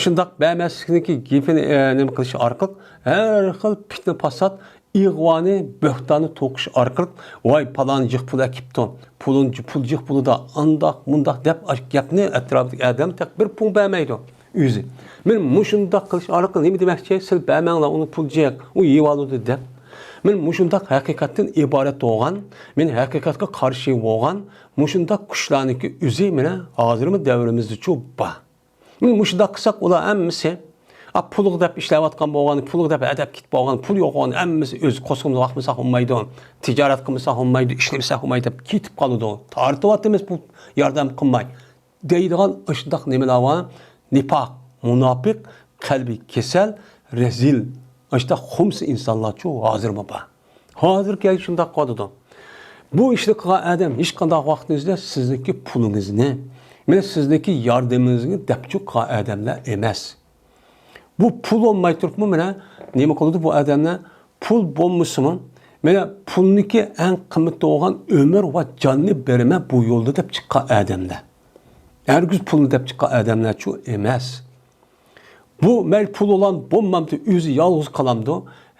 شۇنداق بەرمەسلىكنىكى گېپىنى، ئە، نېمە قىلىش ئارقىلىق ھەر خىل پىتنە پاسات، ئىغۋانى، بۆھتاننى توقۇش ئارقىلىق، ۋاي پالان جىق پۇل ئەكىپتۇ، پۇلۇن پۇل جىق پۇلىدا ئانداق مۇنداق دەپ ئاشۇ گەپنى ئەتراپىدىكى ئادەم تېخى بىر پۇڭ بەرمەيدۇ. ئۆزى. مانا مۇشۇنداق قىلىش ئارقىلىق نېمە دېمەكچى؟ سىلەر بەرمەڭلار، ئۇنىڭ پۇلى جىق، ئۇ يېۋالىدۇ دەپ. مانا مۇشۇنداق ھەقىقەتتىن ئىبارەت بولغان، مانا ھەقىقەتكە قارشى بولغان مۇشۇنداق كۈچلەرنىڭكى ئۆزى مانا ھازىرمۇ دەۋرىمىزدىچۇ بار. مانا مۇشۇنداق قىلساق ئۇلار ھەممىسى، ئا، پۇلغا دەپ ئىشلەۋاتقان بولغان، پۇلغا دەپ ھەدەپ كېتىپ بولغان، پۇل يوق بولغان ھەممىسى ئۆز قوسىقىمىزغا باقمىساق بولمايدۇ، تىجارەت قىلمىساق بولمايدۇ، ئىشلىمىسەك بولمايدۇ دەپ كېتىپ قالىدۇ. تارتىۋاتىمىز بۇ ياردەم قىلماي. دەيدىغان ئاشۇنداق نېمىلەر بار؟ نىپاق، مۇناپىق، قەلبى كېسەل، رەزىل، ئاشۇنداق خۇمسى ئىنسانلارچۇ ھازىرمۇ بار. ھازىرغىچە شۇنداق قىلىۋاتىدۇ. بۇ ئىشنى قىلغان ئادەم ھېچقانداق ۋاقىتنىڭ ئۆزىدە سىزنىڭكى پۇلىڭىزنى، مانا سىزنىڭكى ياردىمىڭىزنى دەپچۇ قىلغان ئادەملەر ئەمەس. بۇ پۇل بولماي تۇرۇپمۇ مانا نېمە قىلىدۇ بۇ ئادەملەر؟ پۇل بولمىسىمۇ، مانا پۇلنىڭكى ئەڭ قىممىتى بولغان ئۆمۈر ۋە جاننى بېرىمەن بۇ يولدا دەپ چىققان ئادەملەر. ھەرگىز پۇلنى دەپ چىققان ئادەملەرچۇ ئەمەس. بۇ مەيلى پۇل بولامدۇ، بولمامدۇ، ئۆزى يالغۇز قالامدۇ،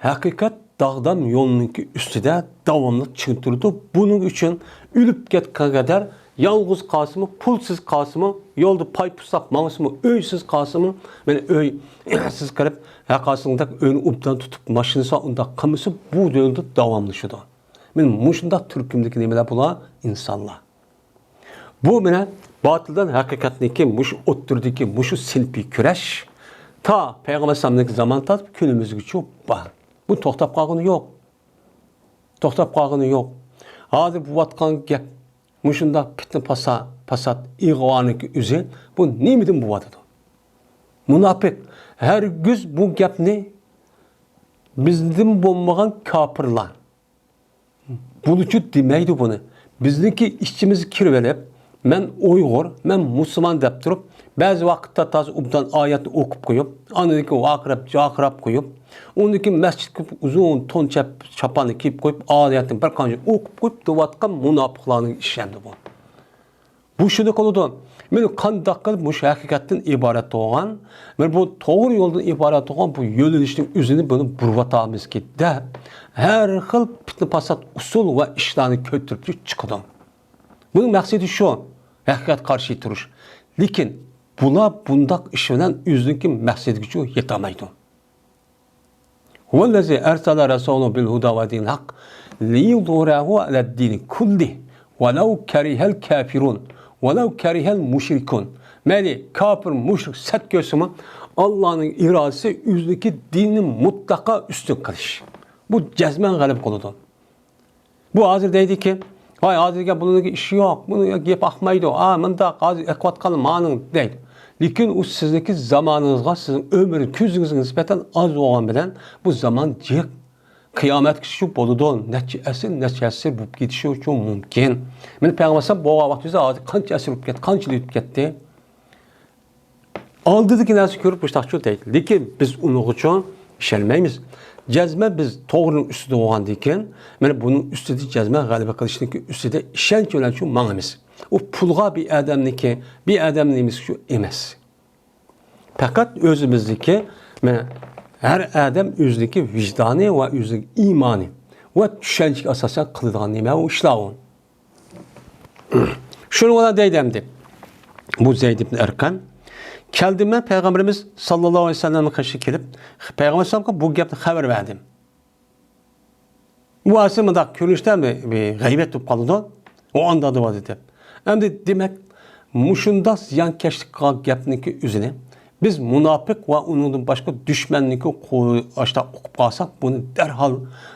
ھەقىقەت داغدام يولنىڭكى ئۈستىدە داۋاملىق چىڭ تۇرىدۇ. بۇنىڭ ئۈچۈن ئۆلۈپ كەتكەن قەدەر يالغۇز قالسىمۇ، پۇلسىز قالسىمۇ، يولدا پاي-پۇساق ماڭسىمۇ، ئۆيسىز قالسىمۇ، مانا ئۆيسىز قېلىپ، ھەققاسىڭدەك ئۆينى ئوبدان تۇتۇپ، ماشىنىسى ئۇنداق قىلمىسا، بۇ دۆلىتى داۋاملىشىدۇ. مانا مۇشۇنداق تۈركۈمدىكى نېمىلەر بۇلار؟ ئىنسانلار. بۇ مانا باتىلدىن ھەقىقەتنىڭكى مۇشۇ ئوتتۇرىدىكى مۇشۇ سىنىپىي كۈرەش تا پەيغەمبەر ئەلەيھىسسالامدىكى زامان تارتىپ كۈنىمىزگىچە بار. بۇ توختاپ قالغىنى يوق. توختاپ قالغىنى يوق. ھازىر بولۇۋاتقان گەپ مۇشۇنداق پىتنە پاسا-، پاسات، ئىغۋانىڭكى ئۆزى بۇ نېمىدىن بولۇۋاتىدۇ؟ مۇناپىق، ھەرگىز بۇ گەپنى بىزدىن بولمىغان كاپىرلار بۇلىچۇ دېمەيدۇ بۇنى. بىزنىڭكى ئىچىمىزگە كىرىۋېلىپ، مەن ئۇيغۇر، مەن مۇسۇلمان دەپ تۇرۇپ، بەزى ۋاقىتتا تازا ئوبدان ئايەتنى ئوقۇپ قويۇپ، ئاندىن كېيىن ۋارقىراپ، جارقىراپ قويۇپ، ئۇندىن كېيىن مەسچىتكە ئۇزۇن تون چەپ-، چاپاننى كىيىپ قويۇپ، ئايەتنى بىر قانچە ئوقۇپ قويۇپ تۇرۇۋاتقان مۇناپىقلارنىڭ ئىشى ئەمدى بۇ. بۇ شۇنداق قىلىدۇ. مانا قانداق قىلىپ مۇشۇ ھەقىقەتتىن ئىبارەت بولغان، مانا بۇ توغرا يولدىن ئىبارەت بولغان بۇ يۆنىلىشنىڭ ئۆزىنى بۇنى بۇرۇۋاتامىزكى دەپ، ھەر خىل پىتنە-پاسات ئۇسۇل ۋە ئىشلارنى كۆتۈرۈپ چىقىدۇ. بۇنىڭ مەقسىتى شۇ، ھەقىقەتكە قارشى تۇرۇش. لېكىن بۇلار بۇنداق ئىش بىلەن ئۆزىنىڭكى مەقسىتىگىچە يېتەلمەيدۇ. هو الذي أرسل رسوله بالهدى ودين الحق ليظهره على الدين كله ولو كره الكافرون ولو كره المشركون. مەيلى، كاپىر، مۇشرىك سەت كۆرسىمۇ، ئاللانىڭ ئىرادىسى ئۆزىنىڭكى دىنىنى مۇتلەقا ئۈستۈن قىلىش. بۇ جەزمەن غەلىبە قىلىدۇ. بۇ ھازىر دەيدىكى، ۋاي، ھازىرغا بۇنىڭ ئىشى يوق، بۇنىڭ گېپى ئاقمايدۇ، ئا، مۇنداق، ھازىر ئېقىۋاتقان مانىڭ دەيدۇ. لېكىن ئۇ سىزنىڭكى زامانىڭىزغا، سىزنىڭ ئۆمرىڭىز كۆزىڭىزگە نىسبەتەن ئاز بولغان بىلەن بۇ زامان جىق، قىيامەتكىچە بولىدۇ، نەچچە ئەسىر، نەچچە ئەسىر بولۇپ كېتىشى ئۈچۈن مۇمكىن. مېنىڭ پەيغەمبەر بولغان ۋاقتىمىزدا ھازىر قانچە ئەسىر ئۆتۈپ كەتتى، قانچە يىل ئۆتۈپ كەتتى. ئالدىدىكى نەرسە كۆرۈپ مۇشۇنداقچۇ دەيدۇ. لېكىن بىز ئۇنىڭغىچۇ ئىشەنمەيمىز. جەزمەن بىز توغرىنىڭ ئۈستىدە بولغاندىكىن، مانا بۇنىڭ ئۈستىدە جەزمەن غەلىبە قىلىشنىڭكى ئۈستىدە ئىشەنچ بىلەن شۇ ماڭىمىز. ئۇ پۇلغا بىر ئادەمنىكى، بىر ئادەمنىڭ نېمىسى شۇ ئەمەس. پەقەت ئۆزىمىزدىكى، مانا ھەر ئادەم ئۆزىنىڭكى ۋىجدانى ۋە ئۆزىنىڭ ئىمانى ۋە چۈشەنچىگە ئاساسەن قىلىدىغان نېمە ئۇ ئىشلار ئۇ. شۇنىڭ بىلەن دەيدۇ ئەمدى بۇ زەيد ئىبن ئەرقەم، كەلدىم مەن پەيغەمبىرىمىز ساللاللاھۇ ئەلەيھى ۋەسەللەمنىڭ قېشىغا كېلىپ، پەيغەمبەر ئەلەيھىسسالامغا بۇ گەپنى خەۋەر بەردىم. ئۇ ئەسلى مۇنداق كۆرۈنۈشتە بىر غەيۋەت بولۇپ قالىدۇ. ئۇ ئانداق دېۋاتىدۇ دەپ. ئەمدى دېمەك، مۇشۇنداق زىيانكەشلىك قىلغان گەپنىڭكى ئۆزىنى بىز مۇناپىق ۋە ئۇنىڭدىن باشقا دۈشمەننىڭكى قولى ئاشتا ئۇقۇپ قالساق، بۇنى دەرھال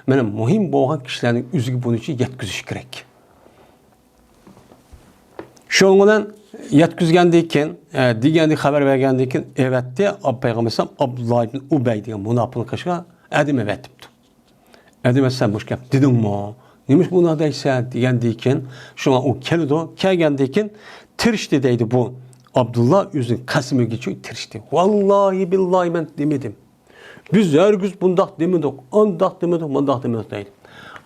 مانا مۇھىم بولغان كىشىلەرنىڭ ئۆزىگە بۇنى يەتكۈزۈش كېرەك. شۇنىڭ بىلەن يەتكۈزگەندىن كېيىن، ئە، دېگەندەك خەۋەر بەرگەندىن كېيىن، ئەۋەتتى، پەيغەمبەر ئەلەيھىسسالام ئابدۇللا ئىبن ئۇبەي دېگەن مۇناپىقنىڭ قېشىغا ئادەم ئەۋەتىپتۇ. ئادەم ئەلەيھىسسالام مۇشۇ گەپ دېدىڭمۇ؟ نېمىشقا بۇنداق دەيسەن؟ دېگەندىن كېيىن، شۇڭا ئۇ كېلىدۇ. كەلگەندىن كېيىن تىرىشتى دەيدۇ بۇ ئابدۇللا ئۆزىنىڭ قەسىمىگىچۇ تىرىشتى. ۋاللاھى بىللاھى مەن دېمىدىم. بىز ھەرگىز بۇنداق دېمىدۇق، ئانداق دېمىدۇق، مۇنداق دېمىدۇق دەيدۇ.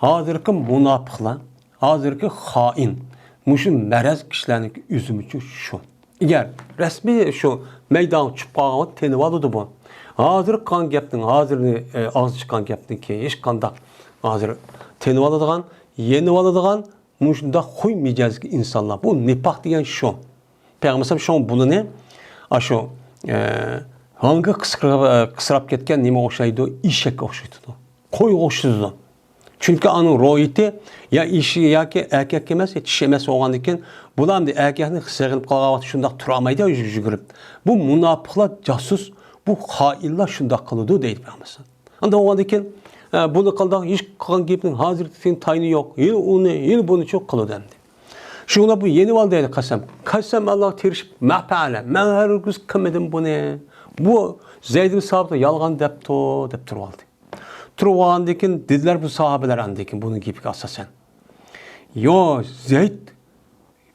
ھازىرقى مۇناپىقلار، ھازىرقى خائىن، مۇشۇ مەرەز كىشىلەرنىڭكى ئۆزىمۇچۇ شۇ. ئەگەر رەسمىي شۇ مەيدانغا چۈشۈپ قالغان ۋاقىت تېنىۋالىدۇ بۇ. ھازىر قىلغان گەپنىڭ، ھازىر، ئە، ئاغزى چىققان گەپنىڭكى ھېچقانداق ھازىر تېنىۋالىدىغان، يېنىۋالىدىغان مۇشۇنداق خۇي مىجەزدىكى ئىنسانلار. بۇ نىپاق دېگەن شۇ. پەيغەمبەر شۇڭا بۇلىنى ئاشۇ، ئە، ھاڭگا قىسقىراپ، قىسراپ كەتكەن نېمە ئوخشايدۇ؟ ئېشەككە ئوخشىتىدۇ. قويغا ئوخشىتىدۇ. چۈنكى ئانىڭ روھىيىتى يا ئېشى ياكى ئەركەك ئەمەس، يا چىشى ئەمەس بولغاندىكىن، بۇلار ئەمدى ئەركەكنى سېغىنىپ قالغان ۋاقىتتا شۇنداق تۇرالمايدۇ، يۈگۈرۈپ. بۇ مۇناپىقلار جاسۇس، بۇ خائىنلار شۇنداق قىلىدۇ دەيدۇ پەيغەمبەر. ئانداق بولغاندىكىن، ئە، بۇنى قىلداق، ھېچ قىلغان گېپىنىڭ ھازىرقى تايىنى يوق. ھېلى ئۇنى، ھېلى بۇنى چوق قىلىدۇ ئەمدى. شۇڭا بۇ يېنىۋال دەيدۇ قەسەم. قەسەم ئاللاغا تىرىشىپ، ما پەئەلە، مەن ھەرگىز قىلمىدىم بۇنى. بۇ زەيد ئىبن سابىت يالغان دەپتۇ، دەپ تۇرۇۋالدى. تۇرۇۋالغاندىن كېيىن دېدىلەر بۇ ساھابىلەر ئاندىن كېيىن بۇنىڭ گېپىگە ئاساسەن. يو، زەيد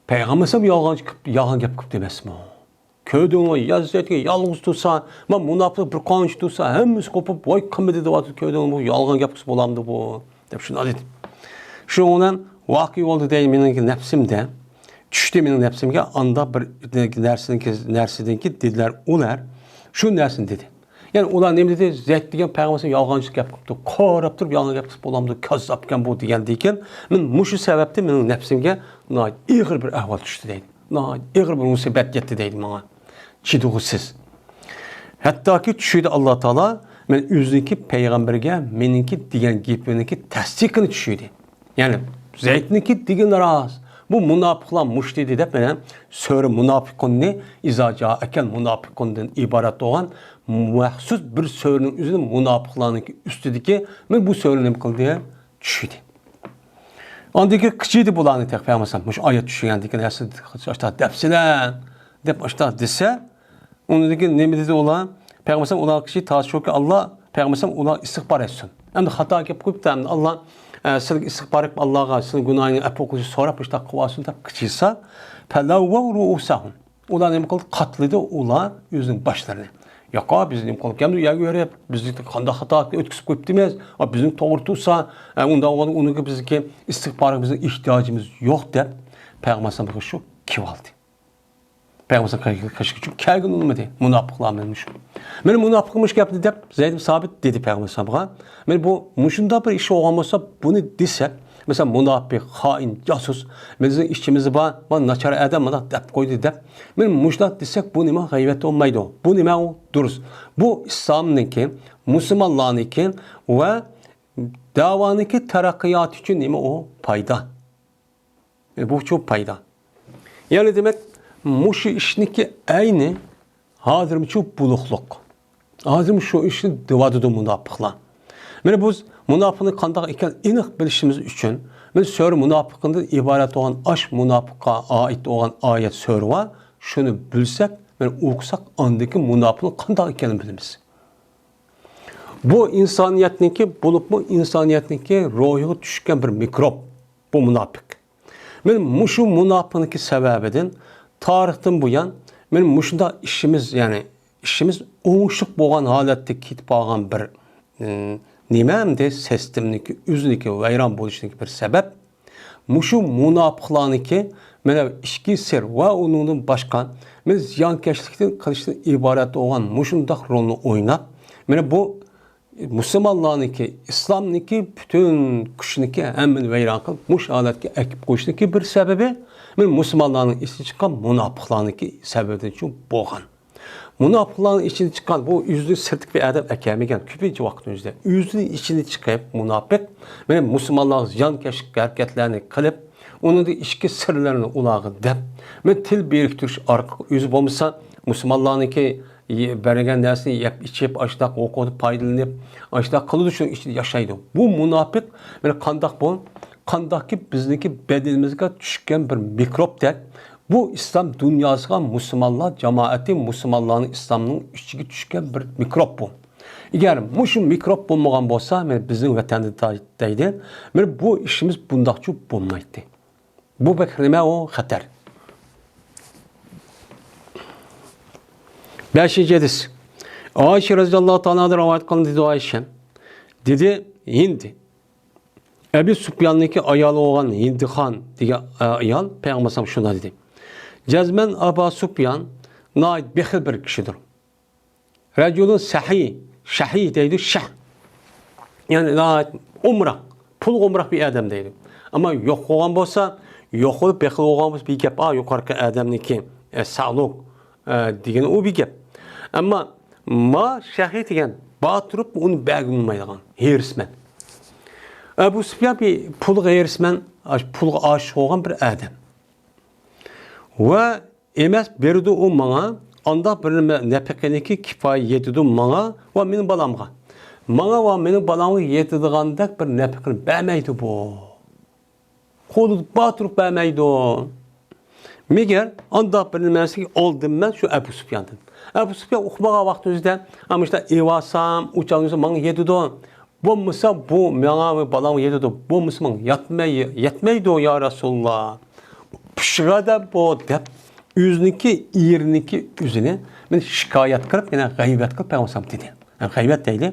پەيغەمبەر يالغان، يالغان گەپ قىپتۇ ئەمەسمۇ؟ كۆردۈڭمۇ، يا زەيدكە يالغۇز تۇرسا، ما مۇناپىق بىر قانچە تۇرسا، ھەممىسى قوپۇپ، ۋاي، قىلمىدى دەۋاتىدۇ، كۆردۈڭمۇ، بۇ يالغان گەپ قىلسا بولامدۇ بۇ؟ دەپ شۇنداق دېدى. شۇنىڭ بىلەن ۋەھىي بولدى دەي مېنىڭ نەپسىمدە، چۈشتى مېنىڭ نەپسىمگە، ئاندا بىر نەرسىدىن، نەرسىدىنكى دېدىلەر ئۇلار، شۇ نەرسىنى دېدى. يەنى ئۇلار نېمە دېدى؟ زەيد دېگەن پەيغەمبەر يالغانچىلىق گەپ قىپتۇ. قاراپ تۇرۇپ يالغان گەپ قىلسا بولامدۇ؟ كاززاپكەن بۇ دېگەندىكىن، مەن مۇشۇ سەۋەبتىن مېنىڭ نەپسىمگە ناھايىتى ئېغىر بىر ئەھۋال چۈشتى دەيدۇ. ناھايىتى ئېغىر بىر مۇسىبەت يەتتى دەيدۇ ماڭا. چىدىغۇسىز. ھەتتاكى چۈشىدە ئاللا تائالا مەن ئۆزىنىڭكى پەيغەمبىرىگە مېنىڭكى دېگەن گېپىنىڭكى تەستىقىنى چۈشىدى. يەنى زەيدنىڭكى دېگىنى راست. بۇ مۇناپىقلار مۇشۇ دېدى دەپ مانا سۈرە مۇناپىقۇننى، ئىزا جائەكەل مۇناپىقۇندىن ئىبارەت بولغان مەخسۇس بىر سۈرىنىڭ ئۆزىنى مۇناپىقلارنىڭكى ئۈستىدىكى مانا بۇ سۈرە نېمە قىلدى؟ چۈشىدى. ئاندىن كېيىن قىچىدى بۇلارنى تېخى پەيغەمبەر مۇشۇ ئايەت چۈشكەندىن كېيىن ئاشتا دەپسىلە دەپ ئاشتا دېسە، ئۇنىڭدىن كېيىن نېمە دېدى ئۇلار؟ پەيغەمبەر ئۇلارغا قىچى تازا شۇكى ئاللا پەيغەمبەر ئۇلارغا ئىستىغپار ئەتسۇن. ئەمدى خاتا گەپ قىلىپتۇ، ئەمدى ئاللا ئە، سىلەرگە ئىستىغپار قىلىپ، ئاللاغا سىلەرنىڭ گۇناھىڭنى ئەپۇ قىلىشنى سوراپ، مۇشۇنداق قىلىۋالسۇن دەپ قىچىشسا، فَلَوَّوْا رُءُوسَهُمْ. ئۇلار نېمە قىلدى؟ قاتلىدى ئۇلار ئۆزىنىڭ باشلىرىنى. ياقا، بىز نېمە قىلدۇق؟ كەمدۇ يەرگە بېرىپ، بىزنى قانداق خاتا ئۆتكۈزۈپ قويۇپتىمىز؟ ئا، بىزنى توغرا تۇرسا، ئە، ئۇنداق بولغاندا ئۇنىڭغا بىزنىڭكى ئىستىغپارغا بىزنىڭ ئېھتىياجىمىز يوق دەپ، پەيغەمبەر ئەلەيھىسسالامغا شۇ كېلىۋالدى. پەيغەمبەر ئەلەيھىسسالام قېشىغا چۈشۈپ كەلگىنى ئۇنىمىدى. مۇناپىقلار مەن مۇشۇ. مەن مۇناپىق مۇشۇ گەپنى دەپ زەيد ئىبن سابىت دېدى پەيغەمبەر ئەلەيھىسسالامغا. مەن بۇ مۇشۇنداق بىر ئىش بولغان بولسا، بۇنى دېسەك، مەسىلەن، مۇناپىق، خائىن، جاسۇس، بىزنىڭ ئىچىمىزدە بار، مانا ناچار ئادەم مانا دەپ قويدى دەپ، مەن مۇشۇنداق دېسەك، بۇ نېمە غەيۋەت بولمايدۇ؟ بۇ نېمە ئۇ دۇرۇس؟ بۇ ئىسلامنىڭكى، مۇسۇلمانلارنىڭكى ۋە دەۋانىڭكى تەرەققىياتى ئۈچۈن نېمە ئۇ پايدا؟ بۇچۇ پايدا. يەنى دېمەك، مۇشۇ ئىشنىڭكى ئەينى ھازىرمۇچۇ بولۇقلۇق. ھازىرمۇ شۇ ئىشنى دېۋاتىدۇ مۇناپىقلار. مانا بىز مۇناپىقنىڭ قانداق ئىكەنلىكىنى ئېنىق بىلىشىمىز ئۈچۈن، مانا سۈرە مۇناپىقىندىن ئىبارەت بولغان ئاش مۇناپىققا ئائىت بولغان ئايەت سۈرە بار. شۇنى بىلسەك، مانا ئوقۇساق، ئاندىكى مۇناپىقنىڭ قانداق ئىكەنلىكىنى بىلىمىز. بۇ ئىنسانىيەتنىڭكى، بولۇپمۇ ئىنسانىيەتنىڭكى روھىغا چۈشكەن بىر مىكروب. بۇ مۇناپىق. مانا مۇشۇ مۇناپىقنىڭكى سەۋەبىدىن تارىختىن بۇيان مانا مۇشۇنداق ئىشىمىز، يەنى ئىشىمىز ئوڭۇشلۇق بولغان ھالەتتە كېتىپ قالغان بىر، ئىم، نېمە ئەمدى سىستېمىنىڭكى ئۆزىنىڭكى ۋەيران بولۇشىنىڭكى بىر سەۋەب. مۇشۇ مۇناپىقلارنىڭكى مانا ئىچكى سىر ۋە ئۇنىڭدىن باشقا مانا زىيانكەشلىكتىن قىلىشتىن ئىبارەت بولغان مۇشۇنداق رولنى ئويناپ، مانا بۇ مۇسۇلمانلارنىڭكى، ئىسلامنىڭكى پۈتۈن كۈچىنىڭكى ھەممىنى ۋەيران قىلىپ، مۇشۇ ھالەتكە ئەكىپ قويۇشنىڭكى بىر سەۋەبى، مانا مۇسۇلمانلارنىڭ ئىچىدىن چىققان مۇناپىقلارنىڭكى سەۋەبىدىن شۇ بولغان. مۇناپىقلارنىڭ ئىچىدىن چىققان، بۇ ئۆزىنى سىرتقى بىر ئادەم ئەكەلمىگەن، كۆپىنچە ۋاقىتنىڭ ئۆزىدە ئۆزىنىڭ ئىچىدىن چىقىپ مۇناپىق، مانا مۇسۇلمانلارغا زىيانكەشلىك ھەرىكەتلەرنى قىلىپ، ئۇنىڭدا ئىچكى سىرلىرىنى ئۇلارغا دەپ، مانا تىل بىرىكتۈرۈش ئارقىلىق ئۆزى بولمىسا مۇسۇلمانلارنىڭكى يە-، بەرگەن نەرسىنى يەپ ئىچىپ، ئاشۇنداق ھوقۇقىنى پايدىلىنىپ، ئاشۇنداق قىلىدۇ، شۇنىڭ ئىچىدە ياشايدۇ. بۇ مۇناپىق، مانا قانداق بۇ؟ قانداقكى بىزنىڭكى بەدىنىمىزگە چۈشكەن بىر مىكروبتەك، بۇ ئىسلام دۇنياسىغا مۇسۇلمانلار جامائىتى، مۇسۇلمانلارنىڭ ئىسلامنىڭ ئىچىگە چۈشكەن بىر مىكروب بۇ. ئەگەر مۇشۇ مىكروب بولمىغان بولسا، مانا بىزنىڭ ۋەتەندە دەيدۇ، مانا بۇ ئىشىمىز بۇنداقچە بولمايتتى. بۇ بەك نېمە ئۇ خەتەر. بەشىنچى ھەدىس. ئائىشە رەزىياللاھۇ تائالا ئانھادىن رىۋايەت قىلىندى، دېدى ئائىشە. دېدى، ھىند. ئەبۇ سۇپياننىڭكى ئايالى بولغان ھىندىخان دېگەن، ئە، ئايال پەيغەمبەر ئەلەيھىسسالام شۇنداق دېدى. جەزمەن ئابا سۇپيان ناھايىتى بېخىل بىر كىشىدۇر. رەجۇلۇن سەھىي، شەھىي دەيدۇ، شەھ. يەنى ناھايىتى ئومراق، پۇلغا ئومراق بىر ئادەم دەيدۇ. ئەمما يوق بولغان بولسا، يوق بولۇپ بېخىل بولغان بولسا بىر گەپ، ئا، يۇقىرىقى ئادەمنىڭكى، ئە، ساغلىق، ئە، دېگىنى ئۇ بىر گەپ. ئەمما ما شەھىي دېگەن بار تۇرۇپ ئۇنى بەرگىلى بولمايدىغان، ھېرىسمەن. ئەبۇ سۇپيان بىر پۇلغا ھېرىسمەن، ئاش-، پۇلغا ئاشىق بولغان بىر ئادەم. ۋە ئەمەس، بېرىدۇ ئۇ ماڭا، ئانداق بىر نېمە نەپىقىنىڭكى كىپايە يېتىدۇ ماڭا ۋە مېنىڭ بالامغا. ماڭا ۋە مېنىڭ بالامغا يېتىدىغاندەك بىر نەپىقىنى بەرمەيدۇ بۇ. قولىدا بار تۇرۇپ بەرمەيدۇ. مەگەر ئانداق بىر نېمىسىگە ئالدىم مەن شۇ ئەبۇ سۇپياندىن. ئەبۇ سۇپيان ئۇقمىغان ۋاقتى ئۆزىدە، ئەمما شۇنداق ئېۋالسام، ئۇ چاغدا ماڭا يېتىدۇ. بولمىسا بۇ ماڭا ۋە بالامغا يېتىدۇ. بولمىسا ماڭا يەتمەي-، يەتمەيدۇ، يا رەسۇلاللا. پىشىغا دەپ بۇ دەپ، ئۆزىنىڭكى، ئېرىنىڭكى ئۆزىنى مەن شىكايەت قىلىپ، يەنە غەيۋەت قىلىپ پەيغەمبەر دېدى. يەنى غەيۋەت دەيلى.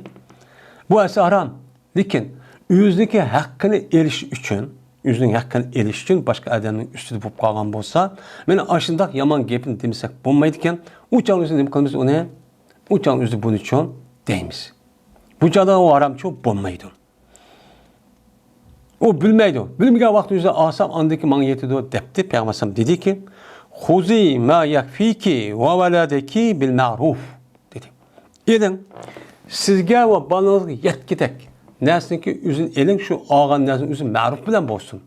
بۇ ئەسلى ھارام. لېكىن ئۆزىنىڭكى ھەققىنى ئېلىش ئۈچۈن، ئۆزىنىڭ ھەققىنى ئېلىش ئۈچۈن باشقا ئادەمنىڭ ئۈستىدە بولۇپ قالغان بولسا، مانا ئاشۇنداق يامان گېپىنى دېمىسەك بولمايدىكەن. ئۇ چاغدا ئۆزى نېمە قىلىمىز ئۇنى؟ ئۇ چاغدا ئۆزى بۇنى چوڭ دەيمىز. بۇ چاغدا ئۇ ھارامچۇ بولمايدۇ. ئۇ بىلمەيدۇ. بىلمىگەن ۋاقتى ئۆزى ئالسام ئاندىكى ماڭا يېتىدۇ دەپتۇ. پەيغەمبەر ئەلەيھىسسالام دېدىكى، خُذِي مَا يَكْفِيكِ وَوَلَدَكِ بِالْمَعْرُوفِ. دېدى. ئېلىڭ، سىزگە ۋە بالىڭىزغا يەتكۈدەك نەرسىنىڭكى ئۆزىنى ئېلىڭ، شۇ ئالغان نەرسىنىڭ ئۆزى مەرۇپ بىلەن بولسۇن.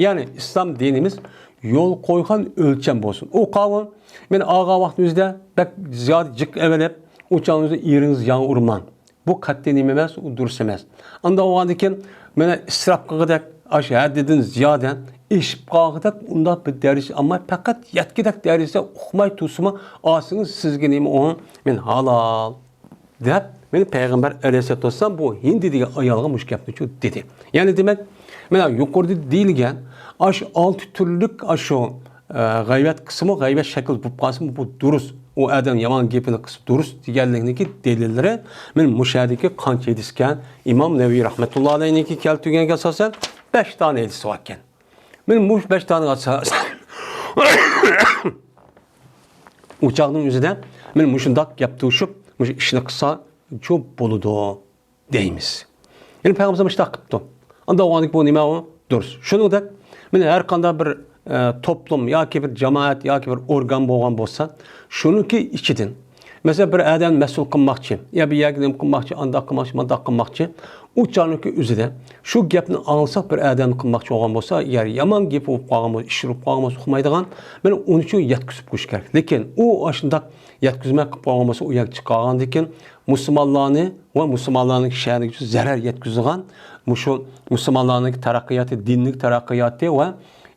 يەنى ئىسلام دىنىمىز يول قويغان ئۆلچەم بولسۇن. ئۇ قاۋۇل، مەن ئالغان ۋاقتىمىزدا بەك زىيادە جىق ئېلىپ، ئۇ چاغدا ئېرىڭىز ياڭ ئۇرماڭ. بۇ قەتئىي نېمە ئەمەس، ئۇ دۇرۇس ئەمەس. ئانداق بولغاندىكىن، مانا ئىسراپ قىلغۇدەك، ئاشۇ ھەددىدىن زىيادە ئېشىپ قالغۇدەك ئۇنداق بىر دەرىجە ئالماي، پەقەت يەتكۈدەك دەرىجىدە ئۇقماي تۇرسىمۇ، ئالسىڭىز سىزگە نېمە ئۇ، مەن ھالال. دەپ، مانا پەيغەمبەر ئەلەيھىسسالاتۇ ۋەسسالام بۇ ھىندى دېگەن ئايالغا مۇشۇ گەپنى دېدى. يەنى دېمەك، مانا يۇقىرىدا دېيىلگەن ئاشۇ ئالتە تۈرلۈك ئاشۇ، ئە، غەيۋەت قىلسىمۇ، غەيۋەت شەكلىدە بولۇپ قالسىمۇ، بۇ دۇرۇس. ئۇ ئادەم يامان گېپىنى قىلسا دۇرۇس دېگەنلىكنىڭكى دەلىللىرى مانا مۇشۇ يەردىكى قانچە ھەدىس ئىكەن؟ ئىمام نەۋەۋى رەھمەتۇللا ئەلەيھنىڭكى كەلتۈرگەنگە ئاساسەن بەش دانە ھەدىسى بار ئىكەن. مانا مۇشۇ بەش دانىغا ئاساسەن ئۇ چاغنىڭ ئۆزىدە مانا مۇشۇنداق گەپ توشۇپ، مۇشۇ ئىشنى قىلسا جۇ بولىدۇ دەيمىز. يەنى پەيغەمبەر مۇشۇنداق قىپتۇ. ئاندا ئوغانلىق بۇ نېمە ئۇ؟ دۇرۇس. شۇنىڭدەك، مانا ھەر قانداق بىر، ئە، توپلۇم ياكى بىر جامائەت ياكى بىر ئورگان بولغان بولسا، شۇنىڭكى ئىچىدىن، مەسىلەن، بىر ئادەمنى مەسئۇل قىلماقچى، يا بىر يەرگە نېمە قىلماقچى، ئانداق قىلماقچى، مانداق قىلماقچى، ئۇ چاغنىڭكى ئۆزىدە شۇ گەپنى ئاڭلىساق، بىر ئادەمنى قىلماقچى بولغان بولسا، ئەگەر يامان گېپى بولۇپ قالغان بولسا، ئىشى بولۇپ قالغان بولسا، ئۇقمايدىغان، مانا ئۇنى شۇ يەتكۈزۈپ قويۇش كېرەك. لېكىن ئۇ ئاشۇنداق يەتكۈزمەي قىلىپ قويغان بولسا، ئۇ يەرگە چىقارغاندىن كېيىن مۇسۇلمانلارنى ۋە مۇسۇلمانلارنىڭ شەنىگە زەرەر يەتكۈزىدىغان، مۇشۇ مۇسۇلمانلارنىڭ تەرەققىياتى، دىننىڭ تەرەققىياتى ۋە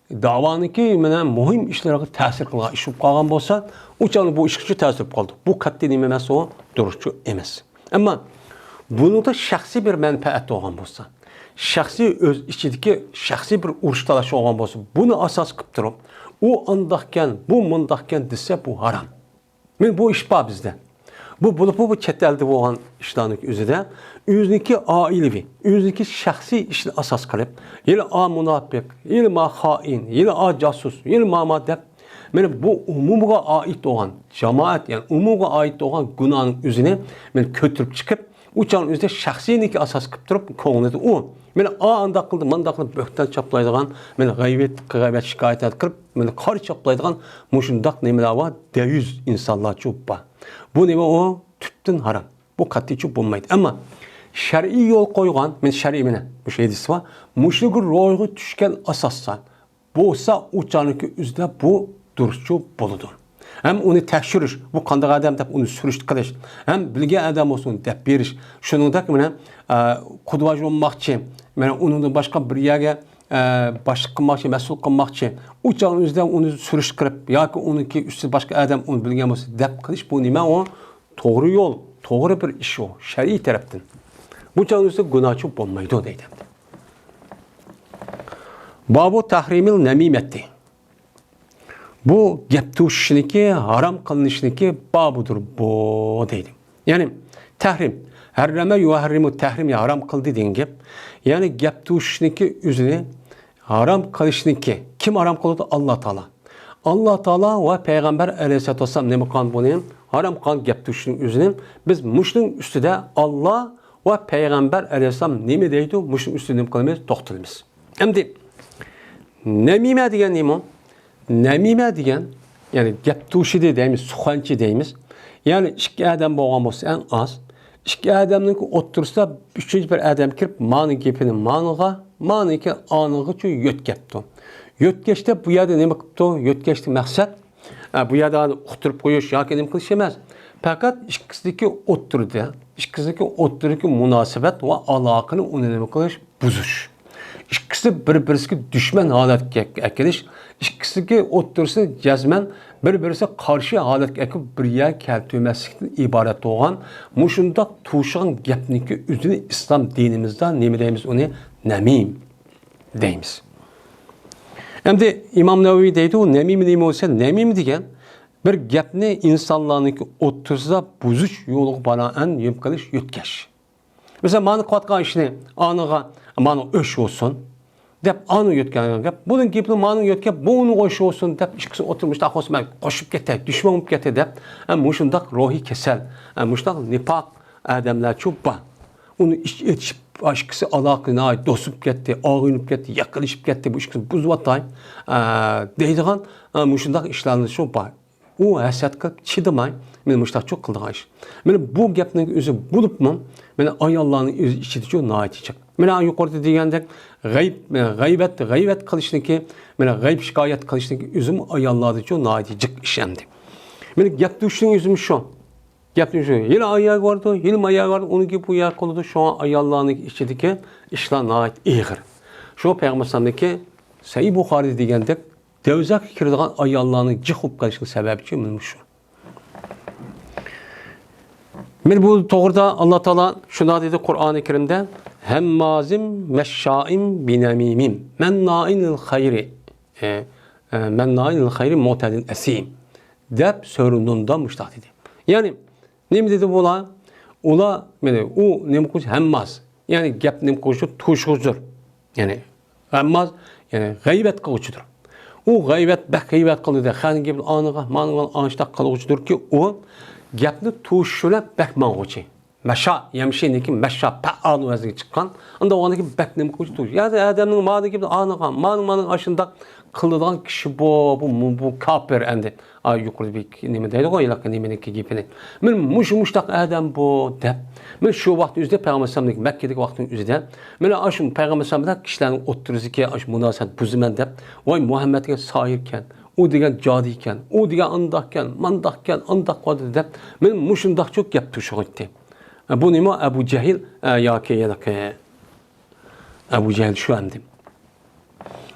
داۋانىڭكى مانا مۇھىم ئىشلىرىغا تەسىر قىلغان ئىش بولۇپ قالغان بولسا، ئۇ چاغدا بۇ ئىشقىچە تەسىر قىلىدۇ. بۇ قەتئىي نېمە ئەمەس، ئۇ دۇرۇسچۇ ئەمەس. ئەمما بۇنىڭدا شەخسىي بىر مەنپەئەت بولغان بولسا، شەخسىي ئۆز ئىچىدىكى شەخسىي بىر ئۇرۇش تالاش بولغان بولسا، بۇنى ئاساس قىلىپ تۇرۇپ، ئۇ ئانداقكەن، بۇ مۇنداقكەن دېسە، بۇ ھارام. مانا بۇ ئىش بار بىزدە. بۇ بولۇپمۇ بۇ چەت ئەلدە بولغان ئىشلارنىڭ ئۆزىدە ئۆزىنىڭكى ئائىلىۋى، ئۆزىنىڭكى شەخسىي ئىشىنى ئاساس قىلىپ، يەنە ئا مۇناپىق، يەنە ما خائىن، يەنە ئا جاسۇس، يەنە ما ما دەپ، مانا بۇ ئومۇمغا ئائىت بولغان جامائەت، يەنى ئومۇمغا ئائىت بولغان گۇناھنىڭ ئۆزىنى مانا كۆتۈرۈپ چىقىپ، ئۇ چاغنىڭ ئۆزىدە شەخسىينىڭكى ئاساس قىلىپ تۇرۇپ، كۆڭلىدە ئۇ، مانا ئا ئانداق قىلدى، مانداق قىلدى، بۆھتان چاپلايدىغان، مانا غەيۋەت، غەيۋەت شىكايەت قىلىپ، مانا قارا چاپلايدىغان مۇشۇنداق نېمىلەر بار، دەييۇس ئىنسانلارچۇ بار. بۇ نېمە ئۇ؟ تۈپتىن ھارام. بۇ قەتئىيچۇ بولمايدۇ. ئەمما شەرئىي يول قويغان، مانا شەرئىي مانا مۇشۇ ھەدىس بار. مۇشۇنىڭغا روھى چۈشكەن ئاساستا بولسا، ئۇ چاغنىڭكى ئۆزىدە بۇ دۇرۇسچۇ بولىدۇ. ھەم ئۇنى تەكشۈرۈش، بۇ قانداق ئادەم دەپ ئۇنى سۈرۈشتە قىلىش، ھەم بىلگەن ئادەم بولسا ئۇنى دەپ بېرىش. شۇنىڭدەك مانا، ئە، قۇدۋاژ بولماقچى، مانا ئۇنىڭدىن باشقا بىر يەرگە، ئە، باشلىق قىلماقچى، مەسئۇل قىلماقچى. ئۇ چاغنىڭ ئۆزىدە ئۇنى سۈرۈشتە قىلىپ ياكى ئۇنىڭكى ئۈستىدە باشقا ئادەم ئۇنى بىلگەن بولسا دەپ قىلىش، بۇ نېمە ئۇ؟ توغرا يول، توغرا بىر ئىش ئۇ، شەرئىي تەرەپتىن. بۇ چاغنىڭ ئۆزىدە گۇناھچۇ بولمايدۇ دەيدۇ. بابۇ تەھرىمىل نەمىمەتى. بۇ گەپ توشۇشنىكى، ھارام قىلىنىشنىكى بابىدۇر بۇ دەيدۇ. يەنى تەھرىم، ھەررەمە يۇھەررىمۇ تەھرىم، ھارام قىلدى دېگەن گەپ. يەنى گەپ توشۇشنىكى ئۆزىنى ھارام قىلىشنىكى كىم ھارام قىلىدۇ؟ ئاللا تائالا. ئاللا تائالا ۋە پەيغەمبەر ئەلەيھىسسالاتۇ ۋەسسالام نېمە قىلغان بۇنى؟ ھارام قىلغان گەپ توشۇشنىڭ ئۆزىنى بىز مۇشۇنىڭ ئۈستىدە ئاللا ۋە پەيغەمبەر ئەلەيھىسسالام نېمە دەيدۇ؟ مۇشۇنىڭ ئۈستىدە نېمە قىلىمىز؟ توختىلىمىز. ئەمدى نەمىمە دېگەن نېمە؟ نەمىمە دېگەن، يەنى گەپ توشۇشى دەيمىز، سۇخەنچى دەيمىز. يەنى ئىككى ئادەم بولغان بولسا ئەڭ ئاز، ئىككى ئادەمنىڭ ئوتتۇرىسىدا ئۈچىنچى بىر ئادەم كىرىپ، مانىڭ گېپىنى مانىغا، مانىڭكى ئانىغىچۇ يۆتكەپتۇ. يۆتكەشتە بۇ يەردە نېمە قىپتۇ؟ يۆتكەشتە مەقسەت، ئە، بۇ يەردە ئۇقتۇرۇپ قويۇش ياكى نېمە قىلىش ئەمەس. پەقەت ئىككىسىدىكى ئوتتۇرىدا، ئىككىسىدىكى ئوتتۇرىدىكى مۇناسىۋەت ۋە ئالاقىنى ئۇنى نېمە قىلىش؟ بۇزۇش. ئىككىسى بىر-بىرسىگە دۈشمەن ھالەتكە ئەكېلىش، ئىككىسىگە ئوتتۇرىسىنى جەزمەن بىر-بىرسىگە قارشى ھالەتكە ئەكىلىپ بىر يەرگە كەلتۈرمەسلىكتىن ئىبارەت بولغان مۇشۇنداق توشۇغان گەپنىڭكى ئۆزىنى ئىسلام دىنىمىزدا نېمە دەيمىز؟ ئۇنى نەمىم دەيمىز. ئەمدى ئىمام نەۋەۋى دەيدۇ، نەمىم نېمە بولسا، نەمىم دېگەن بىر گەپنى ئىنسانلارنىڭكى ئوتتۇرىسىدا بۇزۇش يولىغا بارايەن نېمە قىلىش، يۆتكەش. مەسىلەن، مانا قىلىۋاتقان ئىشنى ئانىغا، مانا ئۆش بولسۇن دەپ ئانىغا يۆتكەلگەن گەپ. بۇنىڭ گېپىنى مانا يۆتكەپ، بۇنىڭغا ئۆش بولسۇن دەپ ئىككىسى ئوتتۇرىمىزدا قوشۇپ كەتتى، دۈشمەن بولۇپ كەتتى دەپ، ھە، مۇشۇنداق روھىي كېسەل، ھە، مۇشۇنداق نىپاق ئادەملەرچۇ بار. ئۇنى ئىچ-، ئېتىشىپ، ئىككىسى ئالاقە ناھايىتى دوست بولۇپ كەتتى، ئاغىنىپ كەتتى، يېقىنلىشىپ كەتتى، بۇ ئىككىسىنى بۇزۇۋاتاي، ئە، دەيدىغان، ئە، مۇشۇنداق ئىشلارنىچۇ بار. ئۇ ھەسەت قىلىپ چىدىماي، مانا مۇشۇنداقچۇ قىلىدىغان ئىش. مانا بۇ گەپنىڭ ئۆزى بولۇپمۇ، مانا ئاياللارنىڭ ئۆز ئىچىدىچۇ ناھايىتى جىق. مانا يۇقىرىدا دېگەندەك، غەيب، غەيۋەت، غەيۋەت قىلىشنىكى، مانا غەيب شىكايەت قىلىشنىكى ئۆزىمۇ ئاياللاردىچۇ ناھايىتى جىق ئىش ئەمدى. مانا گەپ توشۇشنىڭ ئۆزىمۇ شۇ. گەپنى شۇ، يەنە ئايالغا بارىدۇ، يەنە ئايالغا بارىدۇ، ئۇنىڭ گېپى ئۇ يەرگە قالىدۇ. شۇڭا ئاياللارنىڭ ئىچىدىكى ئىشلار ناھايىتى ئېغىر. شۇ پەيغەمبەر ئەلەيھىسسالامنىڭكى سەھىھ بۇخارىدا دېگەندەك، دوزاخقا كىرىدىغان ئاياللارنىڭ جىق بولۇپ قېلىشىنىڭ سەۋەبىچۇ مانا شۇ. مانا بۇ توغرىدا ئاللا تائالا شۇنداق دېدى قۇرئانى كەرىمدە، ھەممازىم مەششائىم بىنەمىمىم مەننائىن لىل خەيرى، ئە، ئە، مەننائىن لىل خەيرى مۇتەدىن ئەسىم، دەپ سۈرە نۇندا مۇشتاق دېدى. يەنى نېمە دېدى بۇلار؟ ئۇلار، يەنى ئۇ نېمە قىلغۇچى؟ ھەمماز. يەنى گەپ نېمە قىلغۇچى؟ توشۇغۇچىدۇر. يەنى ھەمماز، يەنى غەيۋەت قىلغۇچىدۇر. ئۇ غەيۋەت، بەك غەيۋەت قىلدى دە، خەنگە ئانىغا، مانىغا، ئانىشتاق قىلغۇچىدۇركى، ئۇ گەپنى توشۇش بىلەن بەك ماڭغۇچى. مەشا، يەمشىنىكى مەشا، پەئال ۋەزنىگە چىققان. ئۇنداق بولغاندىكىن بەك نېمە قىلغۇچى توشۇش. يا ئادەمنىڭ مانىڭ گېپىنى ئانىغا، مانىڭ، مانىڭ ئاشۇنداق قىلىدىغان كىشى بۇ، بۇ، بۇ، بۇ كاپىر ئەمدى. ئا، يۇقىرىدا بىر نېمە دەيدىغۇ، ھېلىقى نېمىنىڭكى گېپىنى. مانا مۇشۇ مۇشتاق ئادەم بۇ، دەپ. مانا شۇ ۋاقىتنىڭ ئۆزىدە پەيغەمبەر ئەلەيھىسسالامنىڭ مەككىدىكى ۋاقتىنىڭ ئۆزىدە، مانا ئاشۇ پەيغەمبەر ئەلەيھىسسالام بىلەن كىشىلەرنىڭ ئوتتۇرىسىدىكى ئاشۇ مۇناسىۋەت بۇزىمەن دەپ، ۋاي مۇھەممەد دېگەن ساھىركەن، ئۇ دېگەن جادۇكەن، ئۇ دېگەن ئانداقكەن، مانداقكەن، ئانداق قىلدى دەپ، مانا مۇشۇنداقچۇ گەپ توشۇغۇچى. بۇ نېمە؟ ئەبۇ جەھىل، ئە، ياكى ھېلىقى ئەبۇ جەھىل شۇ ئەمدى.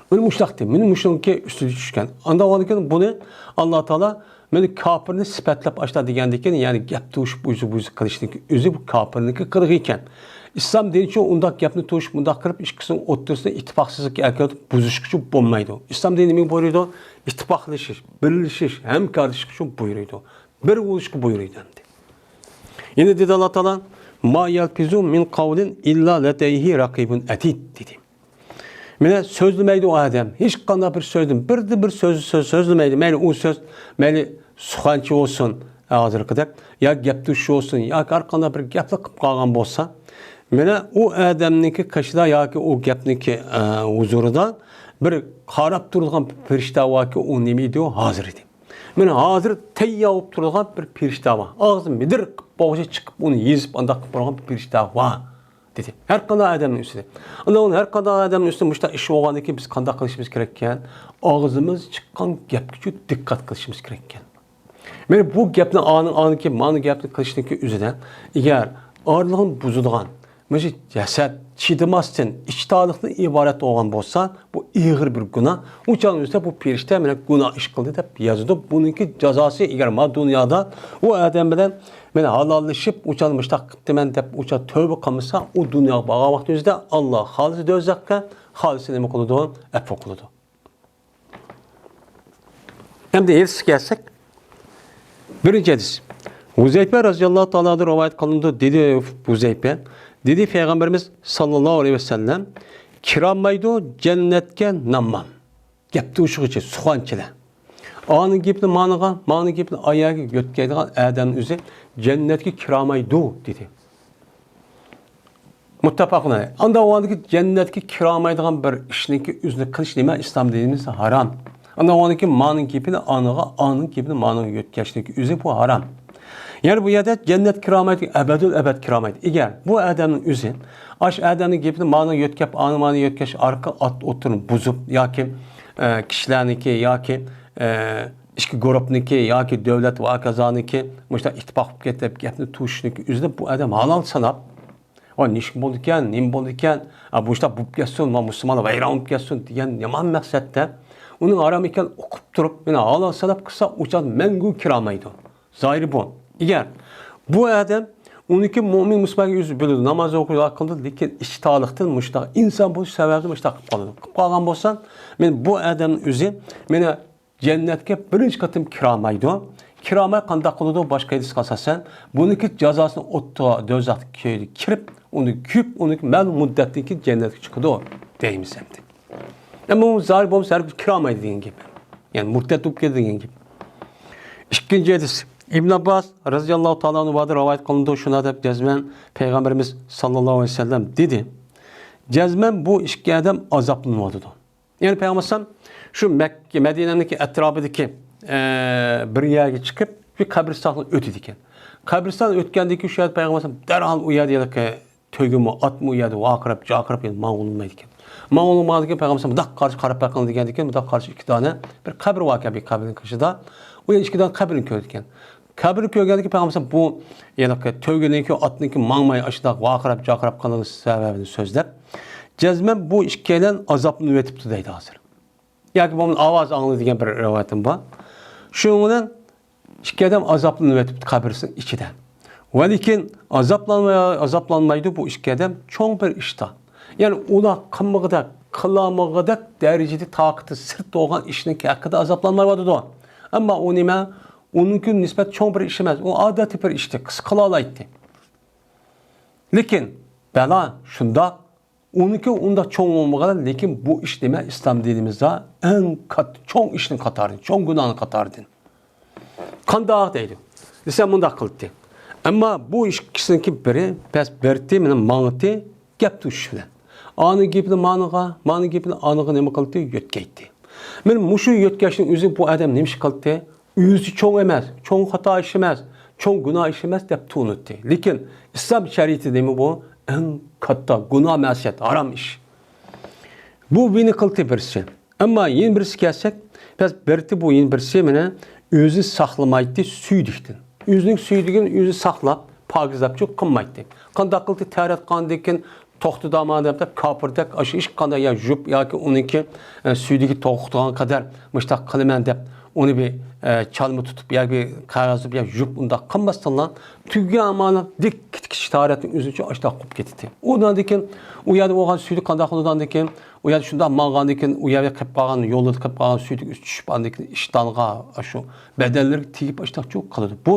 مانا مۇشۇنداق دېدى. مانا مۇشۇنىڭكى ئۈستىگە چۈشكەن. ئاندىن كېيىن بۇنى ئاللا تائالا مانا كاپىرنى سۈپەتلەپ ئاشۇنداق دېگەندىن كېيىن، يەنى گەپ توشۇپ، ئۇيزۇ بۇيزۇ قىلىشنىڭكى ئۆزى بۇ كاپىرنىڭكى قىلىقى ئىكەن. ئىسلام دىنىچۇ ئۇنداق گەپنى توشۇپ، مۇنداق قىلىپ، ئىككىسىنىڭ ئوتتۇرىسىدا ئىتتىپاقسىزلىققا ئەكېلىپ بۇزۇشقىچۇ بولمايدۇ. ئىسلام دىنى نېمىگە بۇيرۇيدۇ؟ ئىتتىپاقلىشىش، بىرلىشىش، ھەمكارلىشىشقىچۇ بۇيرۇيدۇ. بىر بولۇشقا بۇيرۇيدۇ ئەمدى. يەنە دېدى ئاللا تائالا، ما يەلفىزۇ مىن قەۋلىن ئىللا لەدەيھى رەقىبۇن ئەتىد، دېدى. مانا سۆزلىمەيدۇ ئۇ ئادەم. ھېچقانداق بىر سۆزنى، بىردىن بىر سۆز، سۆز سۆزلىمەيدۇ. مەيلى ئۇ سۆز، مەيلى سۇخەنچە بولسۇن، ھازىرقىدەك، يا گەپ توشۇش بولسۇن، ياكى ھەر قانداق بىر گەپلا قىلىپ قالغان بولسا، مانا ئۇ ئادەمنىڭكى قېشىدا ياكى ئۇ گەپنىڭكى، ئە، ھۇزۇرىدا بىر قاراپ تۇرىدىغان بىر پەرىشتە باركى، ئۇ نېمە ئىدى؟ ئۇ ھازىر ئىدى. مانا ھازىر تەييار بولۇپ تۇرىدىغان بىر پەرىشتە بار. ئاغزى مىدىر قىلىپ بولغۇچە چىقىپ ئۇنى يېزىپ ئانداق قىلىپ بولغان بىر پەرىشتە بار، دېدى. ھەر قانداق ئادەمنىڭ ئۈستىدە. ئاندىن ھەر قانداق ئادەمنىڭ ئۈستىدە مۇشۇنداق ئىش بولغاندىن كېيىن بىز قانداق قىلىشىمىز كېرەككەن؟ ئاغزىمىز چىققان گەپكىچۇ دىققەت قىلىشىمىز كېرەككەن. مانا بۇ گەپنى ئانىڭ، ئانىڭكى مانا گەپنى قىلىشنىڭكى ئۆزىدە، ئەگەر ئارىلىقنى بۇزىدىغان، مۇشۇ ھەسەت، چىدىماستىن، ئىچتالىقتىن ئىبارەت بولغان بولسا، بۇ ئېغىر بىر گۇناھ. ئۇچان ئۆزىدە بۇ پەرىشتە مانا گۇناھ ئىش قىلدى دەپ يازىدۇ. بۇنىڭكى جازاسى، ئەگەر ما دۇنيادا ئۇ ئادەم بىلەن مانا ھالاللىشىپ، ئۇچان مۇشتاق قىپتىمەن دەپ ئۇچان تەۋبە قىلمىسا، ئۇ دۇنياغا بارغان ۋاقتى ئۆزىدە ئاللا خالىسا دوزاخقا، خالىسا نېمە قىلىدۇ؟ ئەپۇ قىلىدۇ. ئەمدى ھەدىسكە كەلسەك، بىرىنچى ھەدىس. ھۇزەيپە رەزىياللاھۇ تائالا ئەنھۇدىن رىۋايەت قىلىنىدۇ، دېدى ھۇزەيپە، دېدى پەيغەمبىرىمىز ساللاللاھۇ ئەلەيھى ۋەسەللەم، كىرمايدۇ جەننەتكە ناممام. گەپ توشۇغۇچى، سۇخەنچىلەر. ئانىڭ گېپىنى مانىغا، مانىڭ گېپىنى ئاياغا يۆتكەيدىغان ئادەمنىڭ ئۆزى جەننەتكە كىرمايدۇ، دېدى. مۇتتەپەقۇن ئەلەيھ. ئانداق بولغاندىكىن جەننەتكە كىرمايدىغان بىر ئىشنىڭكى ئۆزىنى قىلىش نېمە؟ ئىسلام دىنىمىزدا ھارام. ئانداق بولغاندىكىن مانىڭ گېپىنى ئانىغا، ئانىڭ گېپىنى مانىغا يۆتكەشنىڭكى ئۆزى بۇ ھارام. يەنى بۇ يەردە جەننەت كىرمايدۇ، ئەبەدۇل ئەبەد كىرمايدۇ. ئەگەر بۇ ئادەمنىڭ ئۆزى ئاشۇ ئادەمنىڭ گېپىنى مانىغا يۆتكەپ، ئانىغا مانىغا يۆتكەش ئارقىلىق ئات ئوتتۇرىنى بۇزۇپ ياكى، ئە، كىشىلەرنىڭكى ياكى، ئە، ئىككى گۇرۇپنىڭكى ياكى دۆلەت ۋە ھاكازانىڭكى مۇشۇنداق ئىتتىپاق بولۇپ كېتىپ گەپنى توشۇشنىڭكى ئۆزىدە بۇ ئادەم ھالال ساناپ، ۋاي، نېمە بولىدىكەن، نېمە بولىدىكەن، ئا، بۇ ئىشلار بولۇپ كەتسۇن، ۋە مۇسۇلمانلار ۋەيران بولۇپ كەتسۇن دېگەن يامان مەقسەتتە ئۇنىڭ ھارام ئىكەنلىكىنى ئۇقۇپ تۇرۇپ، مانا ھالال ساناپ قىلسا، ئۇ چاغدا مەڭگۈ كىرمايدۇ. زاھىرى بۇ. ئەگەر بۇ ئادەم ئۇنىڭكى مۆمىن مۇسۇلمانغا يۈز بۆلىدۇ، ناماز ئوقۇيدۇ، قىلىدۇ، لېكىن ئىچتالىقتىن مۇشۇنداق ئىنسان بولۇش سەۋەبىدىن مۇشۇنداق قىلىپ قالىدۇ. قىلىپ قالغان بولسا، مانا بۇ ئادەمنىڭ ئۆزى مانا جەننەتكە بىرىنچى قېتىم كىرمايدۇ. كىرماي قانداق قىلىدۇ؟ باشقا ھەدىسكە ئاساسەن، بۇنىڭكى جازاسىنى ئوتتا، دوزاختا كىرىپ، ئۇنى كۆيۈپ، ئۇنىڭكى مەلۇم مۇددەتتىن كېيىن جەننەتكە چىقىدۇ دەيمىز ئەمدى. ئەمما ئۇ زاھىر بولمىسا ھەرگىز كىرمايدۇ دېگەن گەپ. يەنى مۇرتەد بولۇپ كېتىدۇ دېگەن گەپ. ئىككىنچى ھەدىس. ئىبن ئابباس رەزىياللاھۇ تائالا ئەنھۇدىن رىۋايەت قىلىنىدۇ، شۇنداق دەپ جەزمەن پەيغەمبىرىمىز ساللاللاھۇ ئەلەيھى ۋەسەللەم دېدى، جەزمەن بۇ ئىككى ئادەم ئازابلىنىۋاتىدۇ. يەنى پەيغەمبەر ئەلەيھىسسالام شۇ مەككە، مەدىنەنىڭكى ئەتراپىدىكى، ئە، بىر يەرگە چىقىپ، بىر قەبرىستانغا ئۆتىدىكەن. قەبرىستان ئۆتكەندىن كېيىن شۇ يەردە پەيغەمبەر ئەلەيھىسسالام دەرھال ئۇ يەردە ھېلىقى تۆگىمۇ، ئاتمۇ ئۇ يەردە ۋارقىراپ، جارقىراپ يەنە ماڭغىلى بولمايدىكەن. ماڭغىلى بولمايدىكەن، پەيغەمبەر ئەلەيھىسسالام مۇنداق قارىشى قاراپ بېقىڭ دېگەندىكىن، مۇنداق قارىشى ئىككى دانە بىر قەبرە باركەن، بىر قەبرىنىڭ قېشىدا. ئۇ يەنە ئىككى دانە قەبرىنى كۆرىدىكەن. قەبرىنى كۆرگەندىكىن پەيغەمبەر ئەلەيھىسسالام بۇ ھېلىقى تۆگىنىڭكى، ئاتنىڭكى ماڭماي ئاشۇنداق ۋارقىراپ، جارقىراپ قالغان سەۋەبىنى سۆزلەپ، جەزمەن بۇ ئىككىيلەن ئازابلىنىۋېتىپتۇ دەيدۇ ھازىر. ياكى بولمىسا ئاۋاز ئاڭلىدى دېگەن بىر رىۋايىتىم بار. شۇنىڭ بىلەن ئىككى ئادەم ئازابلىنىۋېتىپتۇ قەبرىسىنىڭ ئىچىدە. ۋە لېكىن ئازابلانماي-، ئازابلانمايدۇ بۇ ئىككى ئادەم چوڭ بىر ئىشتا. يەنى ئۇلار قىلمىغۇدەك، قىلالمىغۇدەك دەرىجىدە تاقىتى سىرت بولغان ئىشنىڭ ھەققىدە ئازابلانمايۋاتىدۇ. ئەمما ئۇ نېمە؟ ئۇنىڭكى نىسبەت چوڭ بىر ئىش ئەمەس. ئۇ ئادەتتىي بىر ئىشتى، قىلسا قىلالايتتى. لېكىن بەلا شۇنداق، ئۇنىڭكى ئۇنداق چوڭ بولمىغان، لېكىن بۇ ئىش نېمە؟ ئىسلام دىنىمىزدا ئەڭ كاتتا، چوڭ ئىشنىڭ قاتارىدىن، چوڭ گۇناھنىڭ قاتارىدىن. قانداق دەيدۇ؟ دېسە، مۇنداق قىلدى. ئەمما بۇ ئىككىسىنىڭكى بىرى، بەس بىرتى مېنى ماڭىتى گەپ توشۇش بىلەن. ئانىڭ گېپىنى مانىغا، مانىڭ گېپىنى ئانىغا نېمە قىلدى؟ يۆتكەيتتى. مېنى مۇشۇ يۆتكەشنىڭ ئۆزى بۇ ئادەم نېمە ئىش قىلدى؟ ئۆزى چوڭ ئەمەس، چوڭ خاتا ئىش ئەمەس، چوڭ گۇناھ ئىش ئەمەس دەپ تونۇتتى. لېكىن ئىسلام شەرىئىتى نېمە بۇ؟ ئەڭ كاتتا گۇناھ، مەسىيەت، ھارام ئىش. بۇ بۇنى قىلدى بىرسى. ئەمما يەنە بىرسى كەلسەك، بەس بىرتى بۇ يەنە بىرسى مانا ئۆزىنى ساقلىمايتتى سۈيدۈكتىن. ئۆزىنىڭ سۈيدۈكىنى ئۆزى ساقلاپ، پاكىزلاپچۇ قىلمايتتى. قانداق قىلدى؟ تەرەت قاندىكىن توختىداما دەپ، دەپ، كاپىردەك ئاشۇ ھېچقانداق يا يۇپ ياكى ئۇنىڭكى، ئە، سۈيدۈكى توختىغان قەدەر مۇشتاق قىلىمەن دەپ، ئۇنى بىر، ئە، چالما تۇتۇپ ياكى بىر قەغەز تۇتۇپ يا يۇپ ئۇنداق قىلماستىنلا، تۈگىگەن ئامانەت دىك كىچىك تارەتنىڭ ئۆزىچە ئاشتاق قوپۇپ كېتىتتى. ئۇنىڭدىن كېيىن ئۇ يەردە بولغان سۈيدۈك قانداق قىلىدۇ ئاندىن كېيىن؟ ئۇ يەردە شۇنداق ماڭغاندىن كېيىن، ئۇ يەردە قېلىپ قالغان، يولدا قېلىپ قالغان سۈيدۈك ئۈستى چۈشۈپ، ئاندىن كېيىن ئىشتانغا، شۇ بەدەنلىرىگە تېگىپ ئاشتاقچۇ قىلىدۇ. بۇ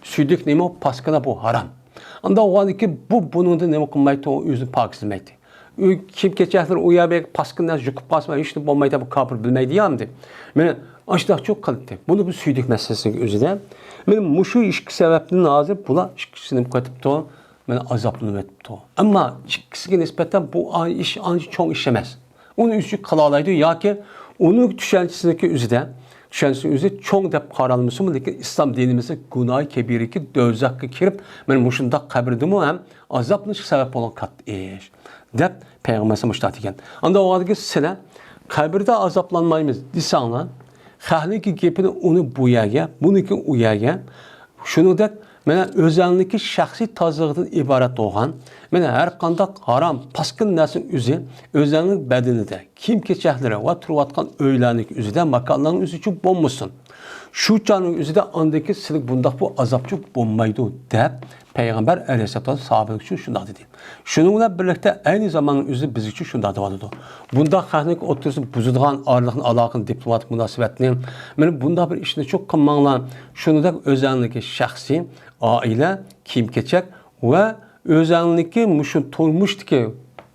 سۈيدۈك نېمە؟ پاسكىنا، بۇ ھارام. ئانداق بولغاندىن كېيىن بۇ بۇنىڭدىن نېمە قىلمايتتى؟ ئۇ ئۆزىنى پاكىزلىمەيتتى. ئۆي كىيىم-كېچەكلىرى ئۇ يەردە پاسكىنا يۇقۇپ قالسا، ھېچ نېمە بولمايدۇ، بۇ كاپىر بىلمەيدۇ يا ئەمدى. مانا ئاشتاقچۇ قىلدى. بۇنى بۇ سۈيدۈك مەسىلىسىنىڭ ئۆزىدە. مانا مۇشۇ ئىككى سەۋەبتىن ھازىر بۇلار ئىككىسى نېمە قىلىۋېتىپتۇ؟ مانا ئازابلىنىۋېتىپتۇ. ئەمما ئىككىسىگە نىسبەتەن بۇ ئىش ئانچە چوڭ ئىش ئەمەس. ئۇنى ئۆزى قىلالايدۇ ياكى ئۇنىڭ چۈشەنچىسىنىڭكى ئۆزىدە، چۈشەنچىسىنىڭ ئۆزى چوڭ دەپ قارالمىسىمۇ، لېكىن ئىسلام دىنىمىزدا گۇناھى كەبىرىكى دوزاخقا كىرىپ، مانا مۇشۇنداق قەبرىدىمۇ ھەم ئازابلىنىشقا سەۋەب بولغان كاتتا ئىش، دەپ پەيغەمبەر مۇشۇنداق دېگەن. ئاندا ئۇ ۋاقىتتا سىلەر قەبرىدە ئازابلانمايمىز دېسەڭلار، خەقنىڭكى گېپىنى ئۇنى بۇ يەرگە، بۇنىڭكى ئۇ يەرگە، شۇنىڭدەك مانا ئۆزەڭنىڭكى شەخسىي تازىلىقىدىن ئىبارەت بولغان، مانا ھەر قانداق ھارام، پاسكىنا نەرسىنىڭ ئۆزى ئۆزەڭنىڭ بەدىنىدە، كىيىم-كېچەكلىرى ۋە تۇرۇۋاتقان ئۆيلەرنىڭ ئۆزىدە، ماكانلارنىڭ ئۆزىچۇ بولمىسۇن. شۇ چاغنىڭ ئۆزىدە ئاندىن كېيىن سىلىگە بۇنداق بۇ ئازابچۇ بولمايدۇ، دەپ پەيغەمبەر ئەلەيھىسسالام ساھابىلەرگە شۇنداق دېدى. شۇنىڭ بىلەن بىرلىكتە ئەينى زاماننىڭ ئۆزىدە بىزگىچۇ شۇنداق دەۋاتىدۇ. بۇنداق خەقنىڭ ئوتتۇرىسىدا بۇزىدىغان، ئارىلىقنى، ئالاقىنى، دىپلوماتىك مۇناسىۋەتنى، مانا بۇنداق بىر ئىشنى چوق قىلماڭلار. شۇنىڭدەك ئۆزەڭنىڭكى شەخسىي، ئائىلە، كىيىم-كېچەك ۋە ئۆزەڭنىڭكى مۇشۇ تۇرمۇشتىكى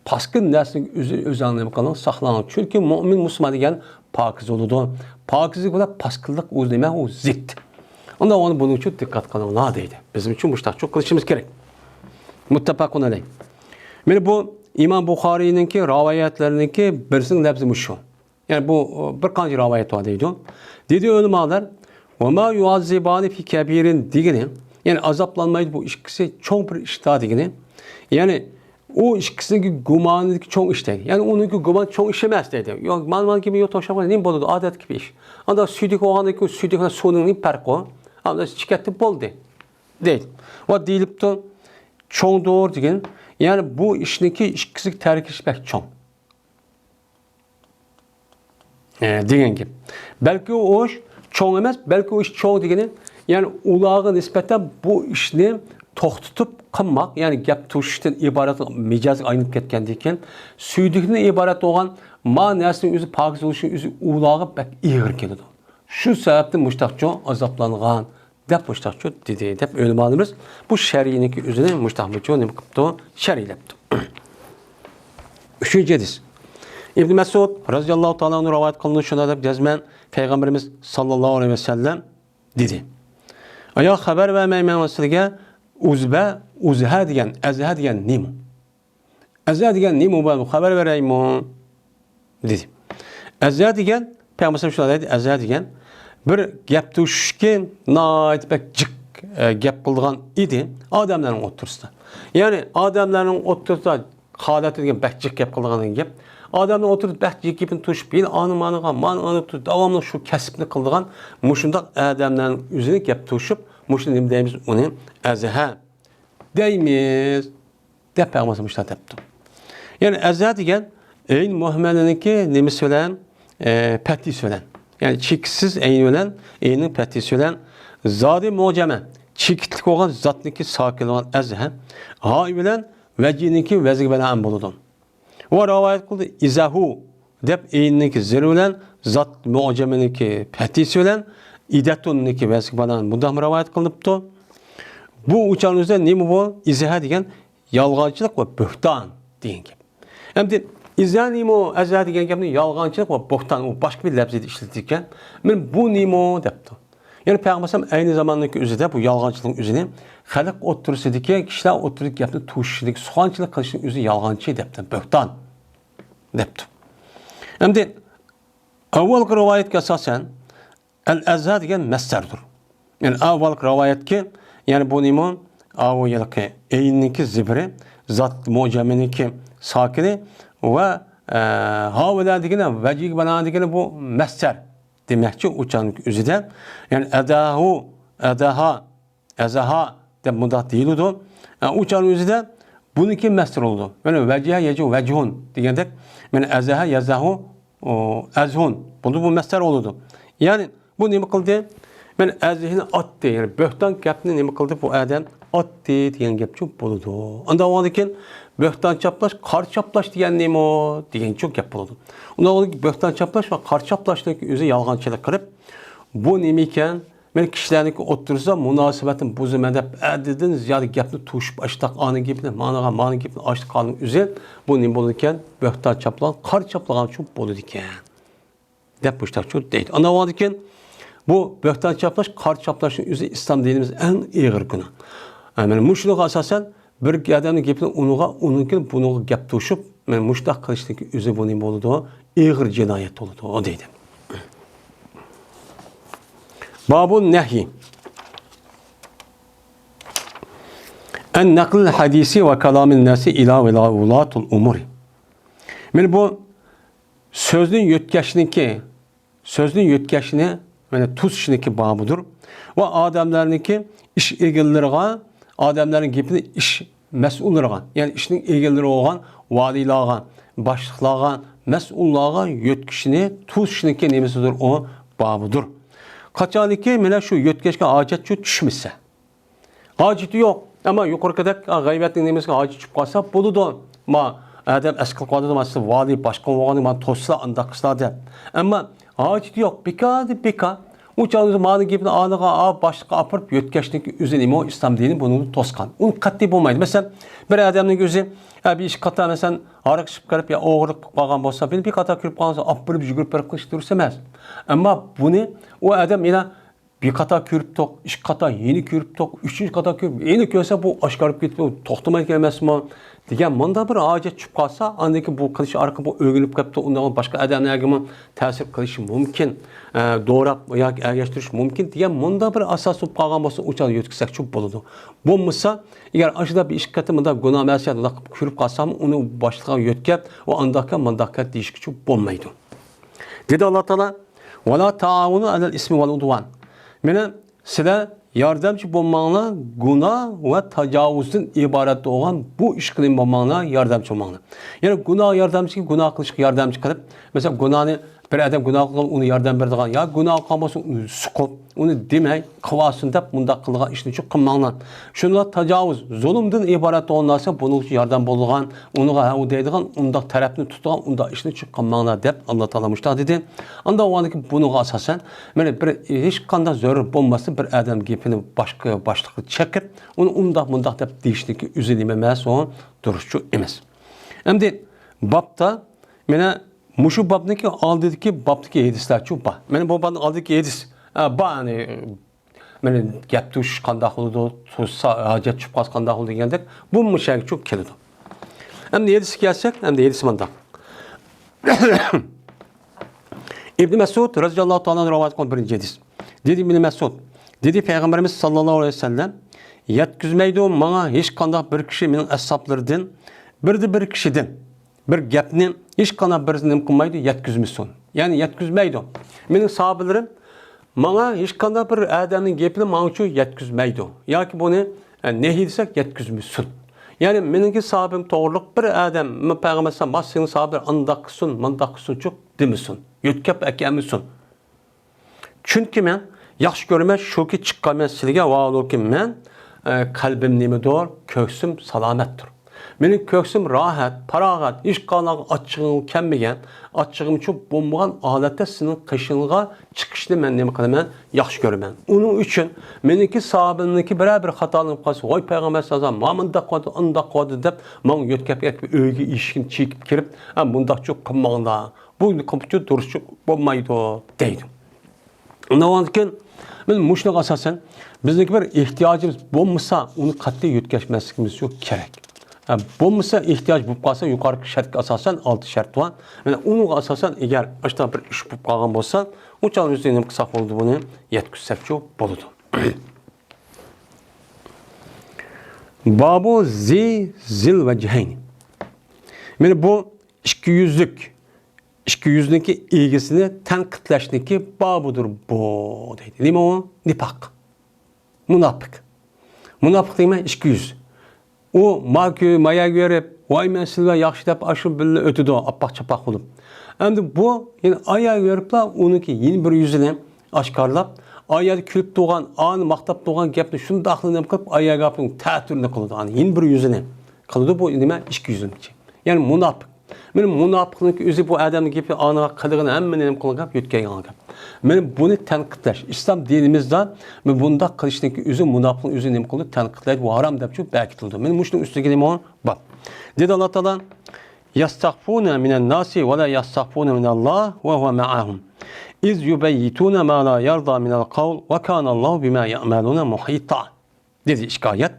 پاسكىنا نەرسىنىڭ ئۆزى ئۆزەڭنى نېمە قىلىڭ، ساقلاڭ. چۈنكى مۆمىن مۇسۇلمان دېگەن پاكىز بولىدۇ. پاكىزلىك بىلەن پاسكىنلىق ئۇ نېمە؟ ئۇ زىت. ئۇندا ئۇنى بۇنىڭ ئۈچۈن دىققەت قىلىڭلار دەيدۇ. بىزمۇ مۇشۇنداقچۇ قىلىشىمىز كېرەك. مۇتتەپەقۇن ئەلەيھ. مانا بۇ ئىمام بۇخارىينىڭكى رىۋايەتلىرىنىڭكى بىرسىنىڭ لەپزى مۇشۇ. يەنى بۇ، ئە، بىر قانچە رىۋايەت بار دەيدۇ. دېدى ئۆلىمالار، «وما يعذبان في كبير» دېگىنى، يەنى ئازابلانمايدۇ بۇ ئىككىسى چوڭ بىر ئىشتا دېگىنى. يەنى ئۇ ئىككىسىنىڭكى گۇمانىدىكى چوڭ ئىش دەيدۇ. يەنى ئۇنىڭكى گۇمانى چوڭ ئىش ئەمەس دەيدۇ. ياق، مانا، مانا كىمى يوق توشاپ قويدى، نېمە بولىدۇ؟ ئادەتتىكى بىر ئىش. ئاندا سۈيدۈك بولغاندىن كېيىن سۈيدۈك بىلەن سۇنىڭ نېمە پەرقى بار؟ ئاندا چىكەتتى بولدى دەيدۇ. ۋە دېيىلىپتۇ، چوڭدۇر دېگەن. يەنى بۇ ئىشنىڭكى ئىككىسىگە تەركىشى بەك چوڭ. ئە، دېگەن گەپ. بەلكى ئۇ ئىش چوڭ ئەمەس، بەلكى ئۇ ئىش چوڭ دېگىنى، يەنى ئۇلارغا نىسبەتەن بۇ ئىشنى توختىتىپ قىلماق، يەنى گەپ توشۇشتىن ئىبارەت مىجەزگە ئايلىنىپ كەتكەندىن كېيىن، سۈيدۈكتىن ئىبارەت بولغان ما نەرسىنىڭ ئۆزى پاكىز بولۇشى ئۆزى ئۇلارغا بەك ئېغىر كېلىدۇ. شۇ سەۋەبتىن مۇشتاقچۇ ئازابلانغان دەپ مۇشتاقچۇ دېدى، دەپ ئۆلىمالىرىمىز بۇ شەرھنىڭكى ئۆزىنى مۇشتاقچۇ نېمە قىپتۇ؟ شەرھلەپتۇ. ئۈچىنچى ھەدىس. ئىبن مەسئۇد رەزىياللاھۇ تائالا ئەنھۇ رىۋايەت قىلىنىدۇ، شۇنداق دەپ جەزمەن پەيغەمبىرىمىز ساللاللاھۇ ئەلەيھى ۋەسەللەم دېدى، ئايا خەۋەر بەرمەيمەنمۇ سىلەرگە ئۇزبە، ئۇزھە دېگەن، ئەزھە دېگەن نېمە؟ ئەزھە دېگەن نېمە بۇ؟ خەۋەر بېرەيمۇ؟ دېدى. ئەزھە دېگەن، پەيغەمبەر شۇنداق دەيدۇ، ئەزھە دېگەن بىر گەپ توشۇشكى ناھايىتى بەك جىق، ئە، گەپ قىلىدىغان ئىدى. ئادەملەرنىڭ ئوتتۇرىسىدا. يەنى ئادەملەرنىڭ ئوتتۇرىسىدا، ھالەتتە دېگەن بەك جىق گەپ قىلىدىغان گەپ. ئادەمنىڭ ئوتتۇرىسىدا بەك جىق گېپىنى توشۇپ، يەنە ئانى مانىغا، مانى ئانىغا توشۇپ، داۋاملىق شۇ كەسىپنى قىلىدىغان مۇشۇنداق ئادەملەرنىڭ ئۆزىنى گەپ توشۇپ، مۇشۇنى نېمە دەيمىز؟ ئۇنى ئەزھە دەيمىز، دەپ پەيغەمبەر مۇشۇنداق دەپتۇ. يەنى ئەزھە دېگەن ئەين مۇھمەلىنىڭكى نېمىسى بىلەن؟ ئە، پەتھىسى بىلەن. يەنى چېكىتسىز ئەين بىلەن، ئەيننىڭ پەتھىسى بىلەن. زادى مۇئجەمە، چېكىتلىك بولغان زاتنىكى ساكىن بولغان ئەزھە، ھا بىلەن ۋەجھىنىڭكى ۋەزنى بىلەن بولىدۇ. ۋە رىۋايەت قىلدى، ئىزەھۇ دەپ ئەيننىڭكى زېر بىلەن زات مۇئجەمىنىڭكى پەتھىسى بىلەن ئىدەتۇننىڭكى ۋەزنى بىلەن مۇنداق رىۋايەت قىلىنىپتۇ. بۇ ئۇچارنىڭ ئۆزىدە نېمە بۇ؟ ئىزەھە دېگەن يالغانچىلىق ۋە بۆھتان دېگەن گەپ. ئەمدى ئىزەھە نېمە ئەزھە دېگەن گەپنى يالغانچىلىق ۋە بۆھتان، ئۇ باشقا بىر لەپزىدە ئىشلىتىدىكەن. مەن بۇ نېمە دەپتۇ. يەنى پەيغەمبەر ئەينى زاماننىڭكى ئۆزىدە بۇ يالغانچىلىقنىڭ ئۆزىنى خەلق ئوتتۇرىسىدىكى، كىشىلەر ئوتتۇرىدىكى گەپنى توشۇشىدىكى سۇخانچىلىق قىلىشنىڭ ئۆزى يالغانچى دەپتۇ، بۆھتان دەپتۇ. ئەمدى ئاۋۋالقى رىۋايەتكە ئاساسەن، ئەل ئەزھە دېگەن مەسدەردۇر. يەنى ئاۋۋالقى رىۋايەتكە، يەنى بۇ نېمە؟ ئاۋۇ ھېلىقى ئەيننىڭكى زېبرى، زات مۇئجەمىنىڭكى ساكىنى ۋە، ئە، ھاۋۇلە دېگىنى، ۋەجھى بىلەن دېگىنى بۇ مەسدەر دېمەكچى ئۇچانىڭ ئۆزىدە. يەنى ئەدەھۇ، ئەدەھا، ئەزەھا دەپ مۇنداق دېيىلىدۇ. ئە، ئۇچانىڭ ئۆزىدە بۇنىڭكى مەسدەر بولىدۇ. يەنى ۋەجھە، يەجھۇ، ۋەجھۇن دېگەندەك، يەنى ئەزەھە، يەزەھۇ، ئۇ، ئەزھۇن. بۇ، بۇ مەسدەر بولىدۇ. يەنى بۇ نېمە قىلدى؟ مەن ئەزھىنى ئاتتى. يەنى بۆھتان گەپنى نېمە قىلدى؟ بۇ ئادەم ئاتتى دېگەن گەپچۇ بولىدۇ. ئاندىن بولغاندىن كېيىن بۆھتان چاپلاش، قارا چاپلاش دېگەن نېمە دېگەنچۇ گەپ بولىدۇ. ئۇنداق بولغاندىن كېيىن بۆھتان چاپلاش ۋە قارا چاپلاشنىڭ ئۆزى يالغانچىلىق قىلىپ، بۇ نېمە ئىكەن؟ مەن كىشىلەرنىڭكى ئوتتۇرىسىدا مۇناسىۋەتنى بۇزىمەن دەپ ھەددىدىن زىيادە گەپنى توشۇپ ئاشتاق ئانىڭ گېپىنى مانىغا، مانىڭ گېپىنى ئاشتاق قالغان ئۆزى بۇ نېمە بولىدىكەن؟ بۆھتان چاپلىغان، قارا چاپلىغانچۇ بولىدىكەن. دەپ مۇشتاقچۇ دەيدۇ. ئاندىن بولغاندىن كېيىن بۇ بۆھتان چاپلاش، قارا چاپلاشنىڭ ئۆزى ئىسلام دىنىمىز ئەڭ ئېغىر گۇناھ. ئە، مانا مۇشۇنىڭغا ئاساسەن بىر ئادەمنىڭ گېپىنى ئۇنىڭغا، ئۇنىڭكىنى بۇنىڭغا گەپ توشۇپ، مانا مۇشتاق قىلىشنىڭ ئۆزى بۇ نېمە بولىدۇ؟ ئېغىر جىنايەت بولىدۇ دەيدۇ. بابۇ نەھي. ئەن نەقلىل ھەدىسى ۋە كالامىن نەسى ئىلا ۋىلا ۋۇلاتۇل ئۇمۇرى. مانا بۇ سۆزنى يۆتكەشنىڭكى، سۆزنى يۆتكەشنى، يەنى توسۇشنىڭكى بابىدۇر. ۋە ئادەملەرنىڭكى ئىش ئىگىلىرىغا، ئادەملەرنىڭ گېپىنى ئىش مەسئۇللىرىغا، يەنى ئىشنىڭ ئىگىلىرى بولغان ۋالىيلارغا، باشلىقلارغا، مەسئۇللارغا يۆتكىشىنى توسۇشنىڭكى نېمىسىدۇر؟ ئۇ بابىدۇر. قاچانكى مانا شۇ يۆتكەشكە ھاجەت شۇ چۈشمىسە. ھاجىتى يوق. ئەمما يۇقىرىقىدەك، ئا، غەيۋەتنىڭ نېمىسىگە ھاجىت چۈشۈپ قالسا بولىدۇ. ما، ئادەم ئەسكىل قىلىۋاتىدۇ، ما، سىز ۋالىي باشقا بولغاندا، ما، توسسىلا ئانداق قىلسىلا دەپ. ئەمما ھاجىتى يوق. بىكاردىن بىكار. ئۇ چاغدا مانا گېپىنى ئانىغا، ئا، باشلىققا ئاپىرىپ يۆتكەشنىڭكى ئۆزى نېمە؟ ئۇ ئىسلام دىنى بۇنى توسقان. ئۇنى قەتئىي بولمايدۇ. مەسىلەن، بىر ئادەمنىڭ ئۆزى، ئە، بىر ئىككى قاتا، مەسىلەن، ھاراق ئىچىپ كىرىپ يا ئوغرىلىق قىلىپ قالغان بولسا، بىر، بىر قاتا كۆرۈپ قالغان بولسا، ئاپىرىپ يۈگۈرۈپ بېرىپ قىلىش دۇرۇس ئەمەس. ئەمما بۇنى ئۇ ئادەم يەنە بىر قاتا كۆرۈپتۇق، ئىككى قاتا يەنە كۆرۈپتۇق، ئۈچىنچى قاتا كۆرۈپ، يەنە كۆرسە، بۇ ئاشكارىلىپ كېتىپ، توختىمايدىكەن ئەمەسمۇ؟ دېگەن مۇنداق بىر ھاجەت چۈشۈپ قالسا، ئاندىن كېيىن بۇ قىلىش ئارقىلىق بۇ ئۆگىنىپ قېلىپتۇ، ئۇنداق باشقا ئادەملەرگىمۇ تەسىر قىلىشى مۇمكىن، ئە، دوراپ ياكى ئەگەشتۈرۈشى مۇمكىن دېگەن مۇنداق بىر ئاساس بولۇپ قالغان بولسا، ئۇ چاغدا يۆتكىسەكچۇ بولىدۇ. بولمىسا، ئەگەر ئاشۇنداق بىر ئىككى قېتىم مۇنداق گۇناھ مەسىيەت مۇنداق قىلىپ كۆرۈپ قالسام، ئۇنى باشلىقىغا يۆتكەپ، ئۇ ئانداقكەن، مۇنداقكەن دېيىشكىچۇ بولمايدۇ. دېدى ئاللا تائالا، «ۋەلا تائاۋۇنۇ ئەلەل ئىسمى ۋەل ئۇدۋان.» مانا سىلەر ياردەمچى بولماڭلار، گۇناھ ۋە تاجاۋۇزدىن ئىبارەت بولغان بۇ ئىشقا نېمە بولماڭلار، ياردەمچى بولماڭلار. يەنى گۇناھ ياردەمچى، گۇناھ قىلىشقا ياردەمچى قىلىپ، مەسىلەن، گۇناھنى بىر ئادەم گۇناھ قىلغان، ئۇنى ياردەم بېرىدىغان، يا گۇناھ قىلغان بولسا، ئۇنى سوقۇپ، ئۇنى دېمەي، قىلىۋالسۇن دەپ مۇنداق قىلىدىغان ئىشنى چۈ قىلماڭلار. شۇنداق تاجاۋۇز، زۇلۇمدىن ئىبارەت بولغان نەرسە، بۇنىڭ ئۈچۈن ياردەم بولىدىغان، ئۇنىڭغا ھەۋ دەيدىغان، ئۇنداق تەرەپنى تۇتىدىغان، ئۇنداق ئىشنى چۈ قىلماڭلار دەپ ئاللا تائالا مۇشۇنداق دېدى. ئاندىن ئاۋۋالدىكى بۇنىڭغا ئاساسەن، مانا بىر ھېچقانداق زۆرۈر بولماستىن، بىر ئادەم گېپىنى باشقا باشلىققا چېقىپ، ئۇنى ئۇنداق مۇنداق دەپ دېيىشنىكى ئۆزى نېمە ئەمەس، ئۇ دۇرۇسچۇ ئەمەس. ئەمدى بابتا، مانا مۇشۇ بابنىڭكى ئالدىدىكى بابتىكى ھەدىسلەرچۇ بار. مانا بۇ بابنىڭ ئالدىدىكى ھەدىس، ئە، بار، يەنى، مانا گەپ توشۇش قانداق بولىدۇ، توسسا، ھاجەت چۈشۈپ قالسا قانداق بولىدۇ دېگەندەك، بۇ مۇشۇ يەرگىچۇ كېلىدۇ. ئەمدى ھەدىسكە كەلسەك، ئەمدى ھەدىس مۇنداق. ئىبن مەسئۇد رەزىياللاھۇ تائالا ئەنھۇ رىۋايەت قىلغان بىرىنچى ھەدىس. دېدى ئىبن مەسئۇد، دېدى پەيغەمبىرىمىز ساللاللاھۇ ئەلەيھى ۋەسەللەم، يەتكۈزمەيدۇ ماڭا ھېچقانداق بىر كىشى مېنىڭ ئەسھابلىرىدىن، بىردە بىر كىشىدىن بىر گەپنى ھېچقانداق بىرسى نېمە قىلمايدۇ، يەتكۈزمىسۇن. يەنى يەتكۈزمەيدۇ. مېنىڭ ساھابىلىرىم ماڭا ھېچقانداق بىر ئادەمنىڭ گېپىنى ماڭىچۇ يەتكۈزمەيدۇ. ياكى بۇنى، ئە، نەھىي دېسەك، يەتكۈزمىسۇن. يەنى مېنىڭكى ساھابىم توغرۇلۇق بىر ئادەم، مەن پەيغەمبەر ئەلەيھىسسالام، ما سېنىڭ ساھابىلىرىڭ ئانداق قىلسۇن، مانداق قىلسۇنچۇ دېمىسۇن. يۆتكەپ ئەكەلمىسۇن. چۈنكى مەن ياخشى كۆرىمەن، شۇكى چىققانمەن سىلىگە، ۋاھالۇكى مەن، ئە، قەلبىم نېمىدۇر، كۆكسۈم سالامەتتۇر. مېنىڭ كۆكسۈم راھەت، پاراغەت، ھېچقانداق ئاچچىقىم كەلمىگەن، ئاچچىقىمچۇ بولمىغان ھالەتتە سېنىڭ قېشىڭغا چىقىشنى مەن نېمە قىلىمەن؟ ياخشى كۆرىمەن. ئۇنىڭ ئۈچۈن مېنىڭكى ساھابىمنىڭكى بىرەر بىر خاتالىنىپ قالسا، ۋاي پەيغەمبەر ساللاللاھۇ ئەلەيھى ۋەسەللەم مانا مۇنداق قىلىۋاتىدۇ، ئۇنداق قىلىۋاتىدۇ دەپ، ماڭا يۆتكەپ ئۆيگە ئىشىكىنى چېكىپ كىرىپ، ھە، مۇنداقچۇ قىلماڭلار. بۇ قىلمىچۇ تۇرۇشچۇ بولمايدۇ دەيدۇ. ئۇنداق بولغاندىكىن، مانا مۇشۇنىڭغا ئاساسەن، بىزنىڭكى بىر ئېھتىياجىمىز بولمىسا، ئۇنى قەتئىي يۆتكەشمەسلىكىمىز كېرەك. ھە، بولمىسا، ئېھتىياج بولۇپ قالسا، يۇقىرىقى شەرتكە ئاساسەن، ئالتە شەرت بار. مانا ئۇنىڭغا ئاساسەن، ئەگەر ئاشۇنداق بىر ئىش بولۇپ قالغان بولسا، ئۇ چاغدا بىز نېمە قىلساق بولىدۇ، بۇنى يەتكۈزسەكچۇ بولىدۇ. بابۇ زى زىل ۋەجھەين. مانا بۇ ئىككى يۈزلۈك، ئىككى يۈزنىڭكى ئىگىسىنى تەنقىدلەشنىڭكى بابىدۇر بۇ دەيدۇ. نېمە ئۇ؟ نىپاق. مۇناپىق. مۇناپىق دېگەن ئىككى يۈز. ئۇ ماكۇ، مايا كۆرۈپ، ۋاي مەن سىلەر ياخشى دەپ ئاشۇ بىللە ئۆتىدۇ، ئاپپاق چاپپاق بولۇپ. ئەمدى بۇ يەنە ئايا كۆرۈپلا ئۇنىڭكى يەنە بىر يۈزىنى ئاشكارىلاپ، ئايا كۈلۈپ تۇرغان، ئانى ماختاپ تۇرغان گەپنى شۇنداقلا نېمە قىلىپ، ئايا گەپنىڭ تەتۈرىنى قىلىدۇ. ئانى يەنە بىر يۈزىنى قىلىدۇ، بۇ نېمە؟ ئىككى يۈزلۈك. يەنى مۇناپىق. مانا مۇناپىقنىڭكى ئۆزى بۇ ئادەمنىڭ گېپى، ئاڭلىغان قىلىقىنى ھەممىنى نېمە قىلغان گەپ، يۆتكەيدىغان گەپ. مانا بۇنى تەنقىدلەش. ئىسلام دىنىمىزدا مانا بۇنداق قىلىشنىڭكى ئۆزى مۇناپىقنىڭ ئۆزىنى نېمە قىلىدۇ؟ تەنقىدلەيدۇ، بۇ ھارام دەپ شۇ بەكىتىلىدۇ. مانا مۇشۇنىڭ ئۈستىگە نېمە بار؟ دېدى ئاللا تائالا، يەستەخفۇنە مىنەن ناسى ۋە لا يەستەخفۇنە مىنەللاھ ۋە ھۇۋە مەئەھۇم ئىز يۇبەييىتۇنە ما لا يەرزا مىنەل قەۋل ۋە كانەللاھۇ بىما يەئمەلۇنە مۇھىتە. دېدى ئىككى ئايەت.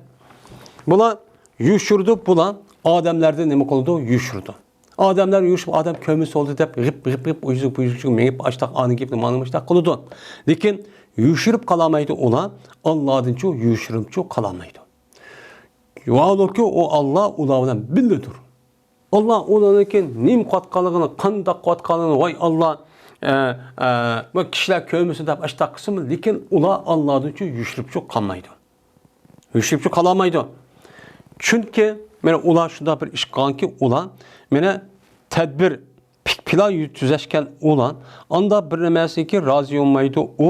بۇلار يوشۇرىدۇ، بۇلار ئادەملەردىن نېمە قىلىدۇ؟ يوشۇرىدۇ. ئادەملەر يوشۇرۇپ، ئادەم كۆرمىسە بولدى دەپ، غىپ، غىپ، غىپ، ئۇ يۈزۈك، بۇ يۈزۈك مېڭىپ، ئاشتاق ئانى گېپىنى، مانا مۇشتاق قىلىدۇ. لېكىن يوشۇرۇپ قالالمايدۇ ئۇلار، ئاللادىنچۇ يوشۇرۇپچۇ قالالمايدۇ. ۋاھالۇكى ئۇ ئاللا ئۇلار بىلەن بىللىدۇر. ئاللا ئۇلارنىڭكى نېمە قىلىۋاتقانلىقىنى، قانداق قىلىۋاتقانلىقىنى، ۋاي ئاللا، ئە، ئە، بۇ كىشىلەر كۆرمىسۇن دەپ ئاشتاق قىلسىمۇ، لېكىن ئۇلار ئاللادىنچۇ يوشۇرۇپچۇ قالمايدۇ. يوشۇرۇپچۇ قالالمايدۇ. چۈنكى، مانا، ئۇلار شۇنداق بىر ئىش قىلغانكى، ئۇلار، مانا، تەدبىر، پىك-، پىلان تۈزەشكەن ئۇلار، ئاندا بىر نېمەسىگە رازى بولمايدۇ ئۇ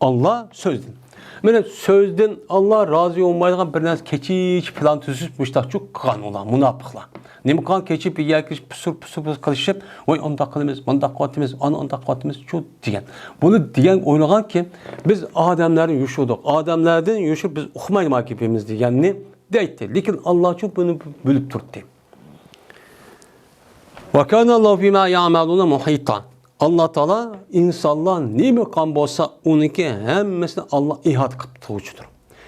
ئاللا سۆزدىن. مانا سۆزدىن ئاللا رازى بولمايدىغان بىر نەرسە كېچىچە پىلان تۈزۈپ، مۇشتاقچۇ قىلغان ئۇلار، مۇناپىقلار. نېمە قىلغان؟ كېچە بىر يەرگە كىرىپ، پۇسۇر، پۇسۇر، پۇسۇر قىلىشىپ، ۋاي ئانداق قىلىمىز، مۇنداق قىلىۋاتىمىز، ئانا ئانداق قىلىۋاتىمىزچۇ دېگەن. بۇنى دېگەن ئويلىغانكى، بىز ئادەملەردىن يوشۇردۇق، ئادەملەردىن يوشۇرۇپ بىز ئۇقمايدۇ ما گېپىمىز دېگەننى دەيتتى. لېكىن ئاللاچۇ بۇنى بىلىپ تۇرتتى. ۋە كانەللاھۇ بىما يەئمەلۇنە مۇھىتە. ئاللا تائالا ئىنسانلار نېمە قىلغان بولسا، ئۇنىڭكى ھەممىسىنى ئاللا ئىھاتە قىلىپ تۇرغۇچىدۇر.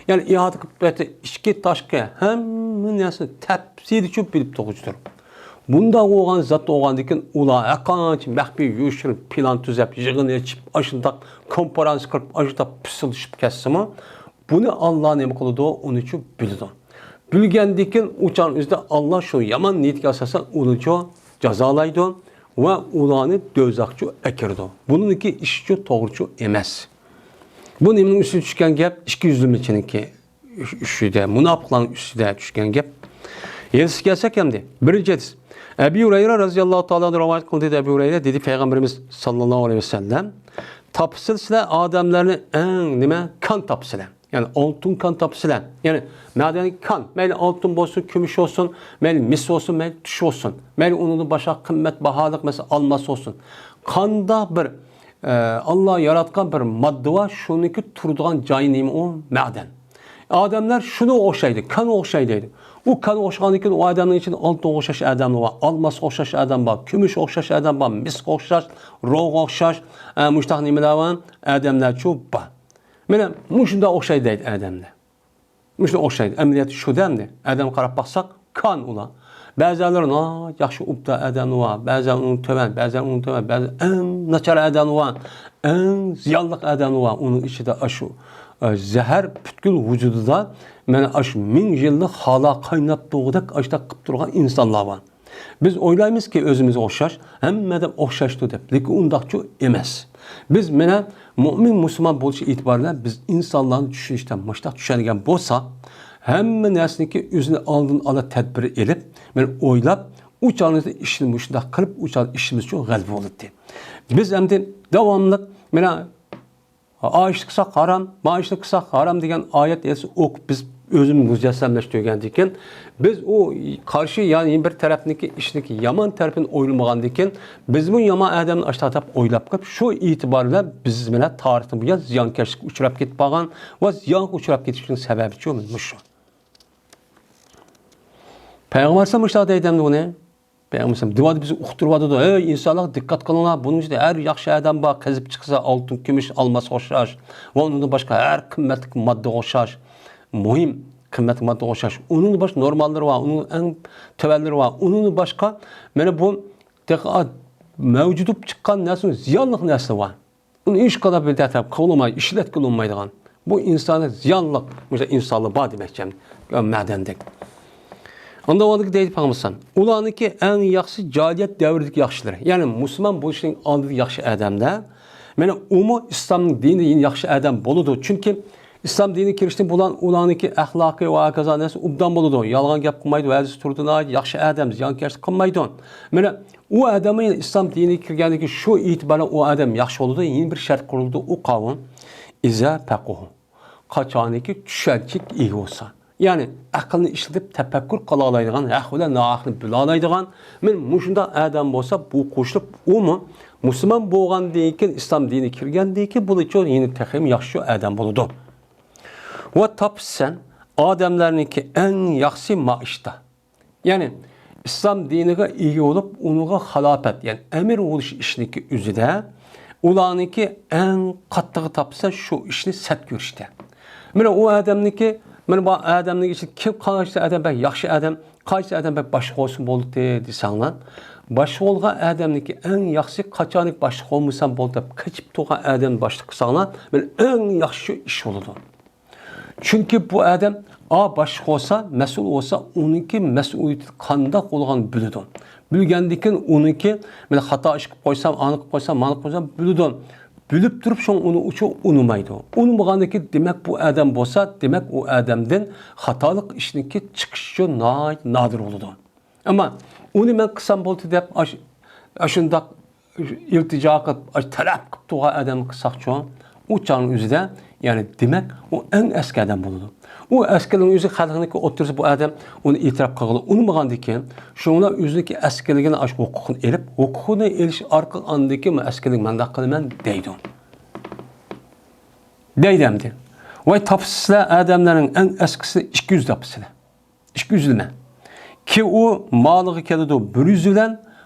يەنى ئىھاتە قىلىپ بەردى، ئىچكى، تاشقى ھەممە نەرسىنى تەپسىلىي چۈشۈپ بىلىپ تۇرغۇچىدۇر. بۇنداق بولغان زات بولغاندىكىن، ئۇلار ھەرقانچە مەخپىي يوشۇرۇن پىلان تۈزەپ، يىغىن ئېچىپ، ئاشۇنداق كونفرانس قىلىپ، ئاشۇنداق پىسىلدىشىپ كەتسىمۇ، بۇنى ئاللا نېمە قىلىدۇ؟ ئۇنىچۇ بىلىدۇ. بىلگەندىكىن ئۇ چاغنىڭ ئۆزىدە ئاللا شۇ يامان نىيىتىگە ئاساسەن ئۇنىچۇ جازالايدۇ ۋە ئۇلارنى دوزاخچۇ ئەكىرىدۇ. بۇنىڭكى ئىشىچۇ توغرىچۇ ئەمەس. بۇ نېمىنىڭ ئۈستىگە چۈشكەن گەپ؟ ئىككى يۈزلىمىچىنىڭكى ئۈستىدە، مۇناپىقلارنىڭ ئۈستىدە چۈشكەن گەپ. ھەدىسكە كەلسەك ئەمدى، بىرىنچى ھەدىس. ئەبى ھۇرەيرە رەزىيەللاھۇ تائالا ئەنھۇ رىۋايەت قىلدى، دېدى ئەبى ھۇرەيرە، دېدى پەيغەمبىرىمىز ساللاللاھۇ ئەلەيھى ۋەسەللەم، تاپىسىلەر سىلەر ئادەملەرنى ئەڭ نېمە؟ كان تاپىسىلەر. يەنى ئالتۇن كان تاپىسىلەر. يەنى مەدەنىي كان، مەيلى ئالتۇن بولسۇن، كۈمۈش بولسۇن، مەيلى مىس بولسۇن، مەيلى تۇش بولسۇن، مەيلى ئۇنىڭدىن باشقا قىممەت باھالىق، مەسىلەن، ئالماس بولسۇن. قانداق بىر، ئە، ئاللا ياراتقان بىر ماددا بار، شۇنىڭكى تۇرىدىغان جايى نېمە ئۇ؟ مەدەن. ئادەملەر شۇنىڭغا ئوخشايدۇ، كانغا ئوخشايدۇ دەيدۇ. ئۇ كانغا ئوخشىغاندىن كېيىن ئۇ ئادەمنىڭ ئىچىدە ئالتۇنغا ئوخشاش ئادەملەر بار، ئالماسقا ئوخشاش ئادەم بار، كۈمۈشكە ئوخشاش ئادەم بار، مىسكا ئوخشاش، روغا ئوخشاش، ئە، مۇشۇنداق نېمىلەر بار، ئادەملەرچۇ بار. مانا مۇشۇنداق ئوخشايدۇ دەيدۇ ئادەملەر. مۇشۇنداق ئوخشايدۇ. ئەمەلىيەتتە شۇ دەمدە. ئادەم قاراپ باقساق، كان ئۇلار. بەزەنلىرى ناھايىتى ياخشى ئوبدان ئادەملەر بار، بەزەن ئۇنىڭ تۆۋەن، بەزەن ئۇنىڭ تۆۋەن، بەزەن ئەڭ ناچار ئادەملەر بار، ئەڭ زىيانلىق ئادەملەر بار. ئۇنىڭ ئىچىدە ئاشۇ، ئە، زەھەر پۈتكۈل ۋۇجۇدىدا، مانا ئاشۇ مىڭ يىللىق خالا قايناپ تۇرغۇدەك ئاشۇنداق قىلىپ تۇرغان ئىنسانلار بار. بىز ئويلايمىزكى، ئۆزىمىزگە ئوخشاش، ھەممە ئادەم ئوخشاشتۇ دەپ. لېكىن ئۇنداقچۇ ئەمەس. بىز مانا مۆمىن مۇسۇلمان بولۇش ئېتىبارى بىلەن بىز ئىنسانلارنى چۈشىنىشتە مۇشۇنداق چۈشەنگەن بولساق، ھەممە نەرسىنىڭكى ئۆزىنى ئالدىن ئالا تەدبىر ئېلىپ، مانا ئويلاپ، ئۇ چاغنى ئىشنى مۇشۇنداق قىلىپ، ئۇ چاغ ئىشىمىزچۇ غەلىبە بولاتتى. بىز ئەمدى داۋاملىق مانا ئا ئىشنى قىلساق ھارام، ما ئىشنى قىلساق ھارام دېگەن ئايەت ئوقۇپ بىز ئۆزىمىز مۇجەسسەملەشتۈرگەندىن كېيىن، بىز ئۇ قارشى، يەنى بىر تەرەپنىڭكى ئىشىنىڭكى يامان تەرىپىنى ئويلىمىغاندىن كېيىن، بىزمۇ يامان ئادەمنى ئاشتاق دەپ ئويلاپ قېلىپ، شۇ ئېتىبار بىلەن بىز بىلەن تارىختىن بۇيان زىيانكەشلىككە ئۇچراپ كېتىپ قالغان ۋە زىيانغا ئۇچراپ كېتىشنىڭ سەۋەبى شۇ، مۇشۇ. پەيغەمبەر ئەلەيھىسسالام مۇشۇنداق دەيدۇ ئەمدى ئۇنى. پەيغەمبەر ئەلەيھىسسالام دېۋادە بىزگە ئۇقتۇرۇۋاتىدۇ، ئەي ئىنسانلار، دىققەت قىلىڭلار، بۇنىڭ ئىچىدە ھەر ياخشى ئادەم بار، قېزىپ چىقسا ئالتۇن، كۈمۈش، ئالماسقا ئوخشاش ۋە ئۇنىڭدىن باشقا ھەر قىممەتلىك ماددىغا ئوخشاش، مۇھىم قىممەتلىك ماددىغا ئوخشاش. ئۇنىڭدىن باشقا نورماللىرى بار، ئۇنىڭ ئەڭ تۆۋەنلىرى بار. ئۇنىڭدىن باشقا مانا بۇ تېخى مەۋجۇت بولۇپ چىققان نەرسىنىڭ زىيانلىق نەرسىلىرى بار. ئۇنى ھېچقانداق بىر تەرەپ قىلالمايدۇ، ئىشلەتكىلى بولمايدىغان. بۇ ئىنسانغا زىيانلىق، مۇشۇ ئىنسانلار بار دېمەكچى، مەدەندەك. ئاندىن ئۇنىڭدىكى دەيدۇ پەيغەمبەر، ئۇلارنىڭكى ئەڭ ياخشىسى جاھىلىيەت دەۋرىدىكى ياخشىلىرى. يەنى مۇسۇلمان بولۇشنىڭ ئالدىدا ياخشى ئادەمدە، مانا ئۇمۇ ئىسلام دىنى ياخشى ئادەم بولىدۇ. چۈنكى ئىسلام دىنىگە كىرىشتىن بۇلان ئۇلارنىڭكى ئەخلاقى ۋە ھاكازا نەرسە ئوبدان بولىدۇ. يالغان گەپ قىلمايدۇ، ھەدىس تۇرىدۇ، ياخشى ئادەم، زىيانكەشلىك قىلمايدۇ. مانا ئۇ ئادەم يەنە ئىسلام دىنىگە كىرگەندىن كېيىن شۇ ئېتىبار بىلەن ئۇ ئادەم ياخشى بولىدۇ. يەنە بىر شەرت قويۇلىدۇ، ئۇ قانۇن. ئىزا پەقۇھۇ. قاچانكى چۈشەنچىگە ئىگە بولسا. يەنى ئەقىلنى ئىشلىتىپ تەپەككۇر قىلالايدىغان، ھەق بىلەن ناھەقنى بىلالايدىغان، مانا مۇشۇنداق ئادەم بولسا، بۇ قوشۇلۇپ ئۇمۇ مۇسۇلمان بولغاندىن كېيىن، ئىسلام دىنىگە كىرگەندىن كېيىن بۇلىچۇ يەنە تېخىمۇ ياخشى ئادەم بولىدۇ. ۋە تاپىسەن ئادەملەرنىڭكى ئەڭ ياخشىسى مائىشتا. يەنى ئىسلام دىنىغا ئىگە بولۇپ، ئۇنىڭغا خىلاپەت، يەنى ئەمىر بولۇش ئىشىنىڭكى ئۆزىدە ئۇلارنىڭكى ئەڭ قاتتىقى تاپسا شۇ ئىشنى سەت كۆرۈشتە. مانا ئۇ ئادەمنىڭكى، مانا بۇ ئادەمنىڭ ئىچىدە كىم، قايسى ئادەم بەك ياخشى ئادەم، قايسى ئادەم بەك باشلىق بولسا بولدى دېسەڭلار، باشلىق بولغان ئادەمنىڭكى ئەڭ ياخشىسى قاچانكى باشلىق بولمىسام بولدى دەپ قېچىپ تۇرغان ئادەمنى باشلىق قىلساڭلار، مانا ئەڭ ياخشى شۇ ئىش بولىدۇ. چۈنكى بۇ ئادەم ئا باشلىق بولسا، مەسئۇل بولسا، ئۇنىڭكى مەسئۇلىيىتى قانداق بولغاننى بىلىدۇ. بىلگەندىن كېيىن ئۇنىڭكى، مەن خاتا ئىش قىلىپ قويسام، ئانى قىلىپ قويسام، مانى قىلىپ قويسام، بىلىدۇ. بىلىپ تۇرۇپ شۇڭا ئۇنى ئۇچۇ ئۇنىمايدۇ. ئۇنىمىغاندىن كېيىن دېمەك بۇ ئادەم بولسا، دېمەك ئۇ ئادەمدىن خاتالىق ئىشنىڭكى چىقىشى ناھايىتى نادىر بولىدۇ. ئەمما ئۇنى مەن قىلسام بولدى دەپ ئاش-، ئاشۇنداق ئىلتىجا قىلىپ، ئاش-، تەلەپ قىلىپ تۇرغان ئادەمنى قىلساقچۇ، ئۇ چاغنىڭ ئۆزىدە، يەنى دېمەك، ئۇ ئەڭ ئەسكى ئادەم بولىدۇ. ئۇ ئەسكىلىكنىڭ ئۆزى خەلقنىڭكى ئوتتۇرىسى بۇ ئادەم ئۇنى ئېتىراپ قىلغىلى ئۇنىمىغاندىكىن، شۇڭا ئۆزىنىڭكى ئەسكىلىكىنى ئاش ھوقۇقىنى ئېلىپ، ھوقۇقىنى ئېلىش ئارقىلىق ئاندىن كېيىن مەن ئەسكىلىك مەنداق قىلىمەن دەيدۇ. دەيدۇ ئەمدى. ۋاي تاپىسىلەر ئادەملەرنىڭ ئەڭ ئەسكىسى ئىككى يۈز تاپىسىلەر. ئىككى يۈزلىمە. كى ئۇ مالىغا كېلىدۇ بىر يۈز بىلەن،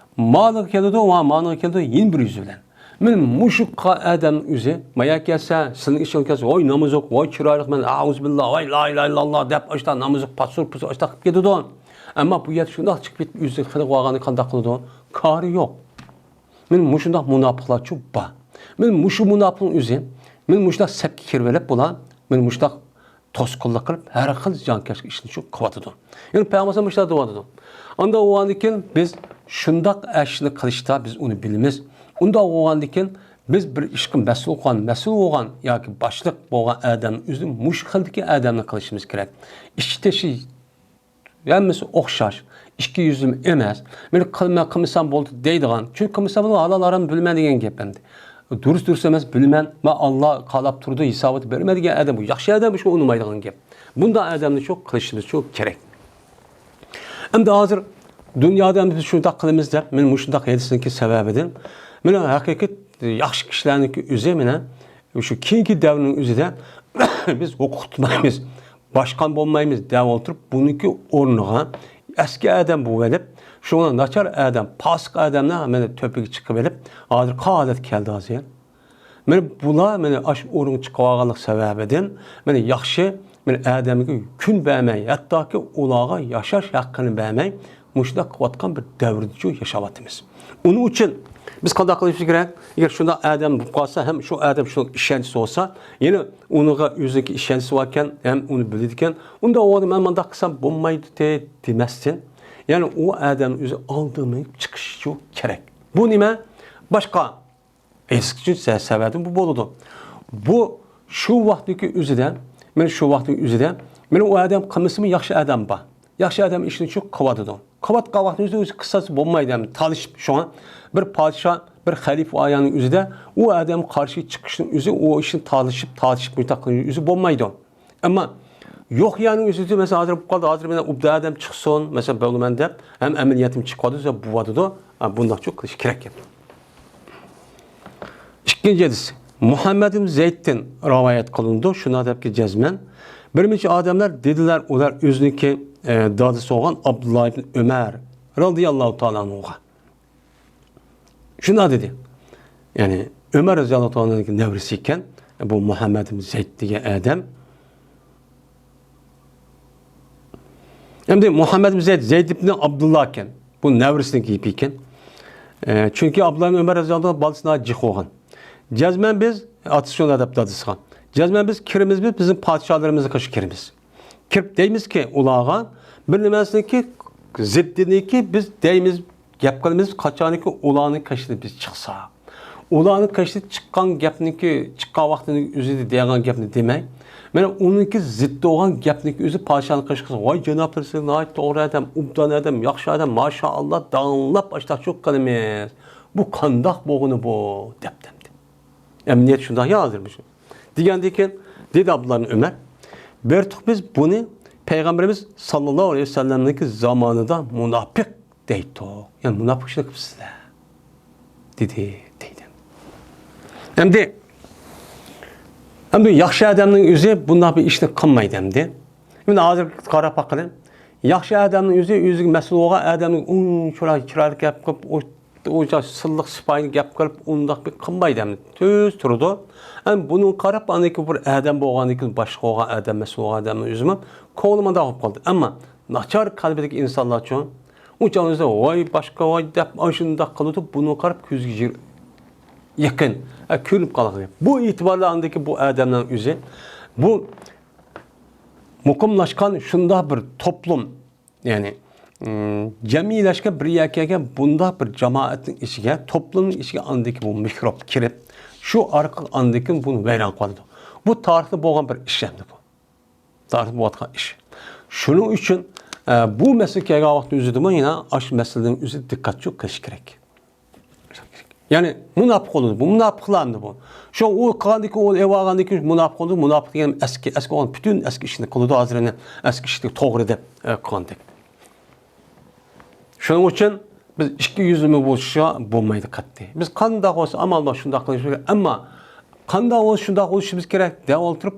مالىغا كېلىدۇ ۋە مانىغا كېلىدۇ يەنە بىر يۈز بىلەن. مانا مۇشۇ قا-، ئادەمنىڭ ئۆزى، مايا كەلسە، سىلىنىڭ ئىشىڭىز كەلسە، ۋاي نامازۇق، ۋاي چىرايلىق، مەن ئاغۇزۇبىللا، ۋاي لا ئىلاھە ئىللاللا دەپ ئاشتا نامازۇق پاسۇر پۇسۇر ئاشتا قىلىپ كېتىدۇ. ئەمما بۇ يەردە شۇنداق چىقىپ كېتىپ ئۆزىنى خېلى قىلىۋالغاندا قانداق قىلىدۇ؟ كارى يوق. مانا مۇشۇنداق مۇناپىقلارچۇ بار. مانا مۇشۇ مۇناپىقنىڭ ئۆزى، مانا مۇشۇنداق سەپكە كىرىۋېلىپ بۇلار، مانا مۇشۇنداق توسقۇنلۇق قىلىپ، ھەر خىل زىيانكەشلىك ئىشنى شۇ قىلىۋاتىدۇ. يەنى پەيغەمبەر ئەلەيھىسسالام مۇشۇنداق دەۋاتىدۇ. ئانداق بولغاندىن كېيىن بىز شۇنداق ئىشنى قىلىشتا بىز ئۇنى بىلىمىز. ئۇنداق بولغاندىن كېيىن بىز بىر ئىشقا مەسئۇل بولغان، مەسئۇل بولغان ياكى باشلىق بولغان ئادەمنىڭ ئۆزى مۇشۇ خىلدىكى ئادەمنى قىلىشىمىز كېرەك. ئىچى تېشى ھەممىسى ئوخشاش، ئىككى يۈزلۈم ئەمەس. مېنى قىلما، قىلمىسام بولدى دەيدىغان. چۈنكى قىلمىسام بولدى، ھالال ھارام بىلىمەن دېگەن گەپ ئەمدى. دۇرۇس دۇرۇس ئەمەس، بىلىمەن، مەن ئاللا قالاپ تۇرىدۇ، ھېسابات بېرىمەن دېگەن ئادەم بۇ ياخشى ئادەم، شۇ ئۇنىمايدىغان گەپ. بۇنداق ئادەمنى شۇ قىلىشىمىزچۇ كېرەك. ئەمدى ھازىر دۇنيادا بىز شۇنداق قىلىمىز دەپ، مانا مۇشۇنداق ھەدىسنىڭكى سەۋەبىدىن، مانا ھەقىقىي ياخشى كىشىلەرنىڭكى ئۆزى مانا شۇ كېيىنكى دەۋرنىڭ ئۆزىدە بىز ھوقۇق تۇتمايمىز، باشقان بولمايمىز دەپ ئولتۇرۇپ، بۇنىڭكى ئورنىغا ئەسكى ئادەم بولۇۋېلىپ، شۇڭا ناچار ئادەم، پاسىق ئادەملەر مانا تۆپىگە چىقىۋېلىپ، ھازىرقى ھالەتكە كەلدى ھازىر. مانا بۇلار مانا ئاشۇ ئورۇنغا چىقىۋالغانلىق سەۋەبىدىن مانا ياخشى، مانا ئادەمگە كۈن بەرمەي، ھەتتاكى ئۇلارغا ياشاش ھەققىنى بەرمەي، مۇشۇنداق قىلىۋاتقان بىر دەۋردىچۇ ياشاۋاتىمىز. ئۇنىڭ ئۈچۈن بىز قانداق قىلىشىمىز كېرەك؟ ئەگەر شۇنداق ئادەم بولۇپ قالسا، ھەم شۇ ئادەم شۇنىڭ ئىشەنچىسى بولسا، يەنى ئۇنىڭغا ئۆزىنىڭكى ئىشەنچىسى باركەن، ھەم ئۇنى بىلىدىكەن، ئۇنداق ۋاقىتتا مەن مۇنداق قىلسام بولمايدۇ دېمەستىن، يەنى ئۇ ئادەم ئۆزى ئالدىنى چىقىشىچۇ كېرەك. بۇ نېمە؟ باشقا ئېسىكچى سە-، سەۋەبىدىن بۇ بولىدۇ. بۇ شۇ ۋاقىتتىكى ئۆزىدە، مانا شۇ ۋاقىتتىكى ئۆزىدە، مانا ئۇ ئادەم قىلمىسىمۇ ياخشى ئادەم بار. ياخشى ئادەم ئىشنى شۇ قىلىۋاتىدۇ. قىلىۋاتقان ۋاقتىدا ئۆزى، ئۆزى قىلسا بولمايدۇ، ھەم تالىشىپ. شۇڭا بىر پادىشاھ بىر خەلىپە ئايالنىڭ ئۆزىدە ئۇ ئادەم قارشى چىقىشنىڭ ئۆزى، ئۇ ئىشنى تالىشىپ، تارتىشىپ، مۇشۇنداق قىلىشنىڭ ئۆزى بولمايدۇ. ئەمما يوق يەرنىڭ ئۆزىدە، مەسىلەن، ھازىر بولۇپ قالدى، ھازىر مانا ئوبدان ئادەم چىقسۇن، مەسىلەن، بولىمەن دەپ، ھەم ئەمەلىيەتتىمۇ چىقىۋاتىدۇ، دېسە بولۇۋاتىدۇ. ھە، بۇنداقچۇ قىلىش كېرەك گەپ. ئىككىنچى ھەدىس. مۇھەممەد ئىبن زەيدتىن رىۋايەت قىلىنىدۇ، شۇنداق دەپكى جەزمەن. بىر نەچچە ئادەملەر دېدىلەر، ئۇلار ئۆزىنىڭكى، ئە، دادىسى بولغان ئابدۇللا ئىبن ئۆمەر رازىياللاھۇ تائالا ئەنھۇغا. شۇنداق دېدى. يەنى ئۆمەر رازىياللاھۇ تائالا ئەنھۇنىڭ نەۋرىسى ئىكەن، بۇ مۇھەممەد ئىبن زەيد دېگەن ئادەم. ئەمدى مۇھەممەد ئىبن زەيد، زەيد ئىبن ئابدۇللا ئىكەن. بۇ نەۋرىسىنىڭ گېپى ئىكەن. ئە، چۈنكى ئابدۇللا ئىبن ئۆمەر رازىياللاھۇ بالىسى ناھايىتى جىق بولغان. جەزمەن بىز، ئاتىسى شۇنداق دەپ دادىسىغا. جەزمەن بىز كىرىمىز، بىز بىزنىڭ پادىشاھلىرىمىزنىڭ قېشىغا كىرىمىز. كىرىپ دەيمىزكى ئۇلارغا، بىر نېمىسىنىڭكى زىددىنىكى بىز دەيمىز، گەپ قىلىمىز، قاچانكى ئۇلارنىڭ قېشىدىن بىز چىقساق. ئۇلارنىڭ قېشىدىن چىققان گەپنىكى، چىققان ۋاقتىنىڭ ئۆزىدە دەيدىغان گەپنى دېمەي، مانا ئۇنىڭكى زىددى بولغان گەپنىكى ئۆزى پادىشاھنىڭ قېشىغا كىرسە، ۋاي جانابلىرى، سىز ناھايىتى توغرا ئادەم، ئوبدان ئادەم، ياخشى ئادەم، ماشائاللا، داڭلاپ ئاشتاقچۇق قىلىمىز. بۇ قانداق بولغىنى بۇ؟ دەپ دەمدى. ئەمەلىيەت شۇنداق يا ھازىر مۇشۇ. دېگەندىن كېيىن دېدى ئابدۇللا ئۆمەر، بېرىتۇق بىز بۇنى پەيغەمبىرىمىز ساللاللاھۇ ئەلەيھى ۋەسەللەمنىڭكى زامانىدا مۇناپىق دەيتتۇق. يەنى مۇناپىق ئىشنى قىپسىزلەر. دېدى، دەيدۇ. ئەمدى، ئەمدى ياخشى ئادەمنىڭ ئۆزى بۇنداق بىر ئىشنى قىلمايدۇ ئەمدى. مانا ھازىر قاراپ باققىلى. ياخشى ئادەمنىڭ ئۆزى ئۆزىگە مەسئۇل بولغان ئادەمنى ئۇنچىۋالا چىرايلىق گەپ قىلىپ، ئۇ، ئۇ سىللىق سىپايىلىق گەپ قىلىپ، ئۇنداق بىر قىلمايدۇ ئەمدى. تۈز تۇرىدۇ. ئەمدى بۇنىڭغا قاراپ، ئاندىن كېيىن بىر ئادەم بولغاندىن كېيىن، باشقا بولغان ئادەم، مەسئۇل بولغان ئادەمنىڭ ئۆزىمۇ كۆڭلى مۇنداق بولۇپ قالدى. ئەمما ناچار قەلبىدىكى ئىنسانلارچۇ، ئۇ چاغدا ۋاي باشقا ۋاي دەپ ئاشۇنداق قىلىدۇ، بۇنىڭغا قاراپ كۆزگە يېقىن، ھە، كۆرۈنۈپ قالغان گەپ. بۇ ئېتىبارلىق ئاندىكى بۇ ئادەمنىڭ ئۆزى، بۇ مۇقىملاشقان شۇنداق بىر توپلۇم، يەنى، ئىم، جەمئىيلەشكەن بىر يەرگە كەلگەن بۇنداق بىر جامائەتنىڭ ئىچىگە، توپلۇمنىڭ ئىچىگە ئاندىكى بۇ مىكروب كىرىپ، شۇ ئارقىلىق ئاندىكى بۇنى ۋەيران قىلىدۇ. بۇ تارىختا بولغان بىر ئىش ئەمدى بۇ. تارتىپ بولۇۋاتقان ئىش. شۇنىڭ ئۈچۈن، ئە، بۇ مەسىلە كەلگەن ۋاقىتتا ئۆزىدىمۇ يەنە ئاشۇ مەسىلىنىڭ ئۆزى دىققەتچۇ قىلىش كېرەك. يەنى مۇناپىق بولىدۇ بۇ، مۇناپىقلار ئەمدى بۇ. شۇ ئۇ قىلغاندىكى، ئۇ ئېۋالغاندىكى مۇناپىق بولىدۇ، مۇناپىق دېگەن ئەسكى، ئەسكى بولغان پۈتۈن ئەسكى ئىشنى قىلىدۇ، ھازىر يەنە ئەسكى ئىشنى توغرا دەپ، ئە، قىلغاندەك. شۇنىڭ ئۈچۈن بىز ئىككى يۈزلىمە بولۇشقا بولمايدۇ قەتئىي. بىز قانداق بولسا ئامال بار شۇنداق قىلىشىمىز كېرەك. ئەمما قانداق بولسا شۇنداق بولۇشىمىز كېرەك دەپ ئولتۇرۇپ،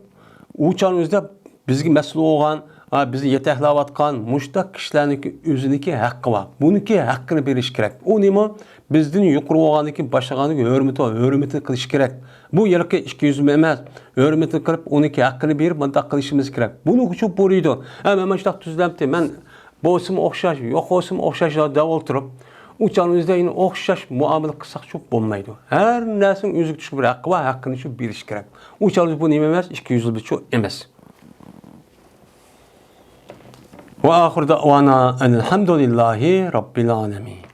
ئۇ چاغنىڭ ئۆزىدە بىزگە مەسئۇل بولغان، ھە، بىزنى يېتەكلەۋاتقان مۇشۇنداق كىشىلەرنىڭكى ئۆزىنىڭكى ھەققى بار. بۇنىڭكى ھەققىنى بېرىش كېرەك. ئۇ نېمە؟ بىزدىن يۇقىرى بولغاندىكى باشلىغاندىكى ھۆرمىتى بار، ھۆرمىتىنى قىلىش كېرەك. بۇ ھېلىقى ئىككى يۈزلىمە ئەمەس، ھۆرمىتىنى قىلىپ، ئۇنىڭكى ھەققىنى بېرىپ، مۇنداق قىلىشىمىز كېرەك. بۇنىڭ ئۈچۈن بۇيرۇيدۇ. ھە، مەن مانا شۇنداق تۈزلەمتى، مەن بولسىمۇ ئوخشاش، يوق بولسىمۇ ئوخشاش دەپ ئولتۇرۇپ، ئۇ چاغنىڭ ئۆزىدە يەنە ئوخشاش مۇئامىلە قىلساقچۇ بولمايدۇ. ھەر نەرسىنىڭ ئۆزىگە تۇشقا بىر ھەققى بار، ھەققىنى شۇ بېرىش كېرەك. ئۇ چاغدا بۇ نېمە ئەمەس، ئىككى يۈزلىمىچۇ ئەمەس. وآخر دعوانا أن الحمد لله رب العالمين.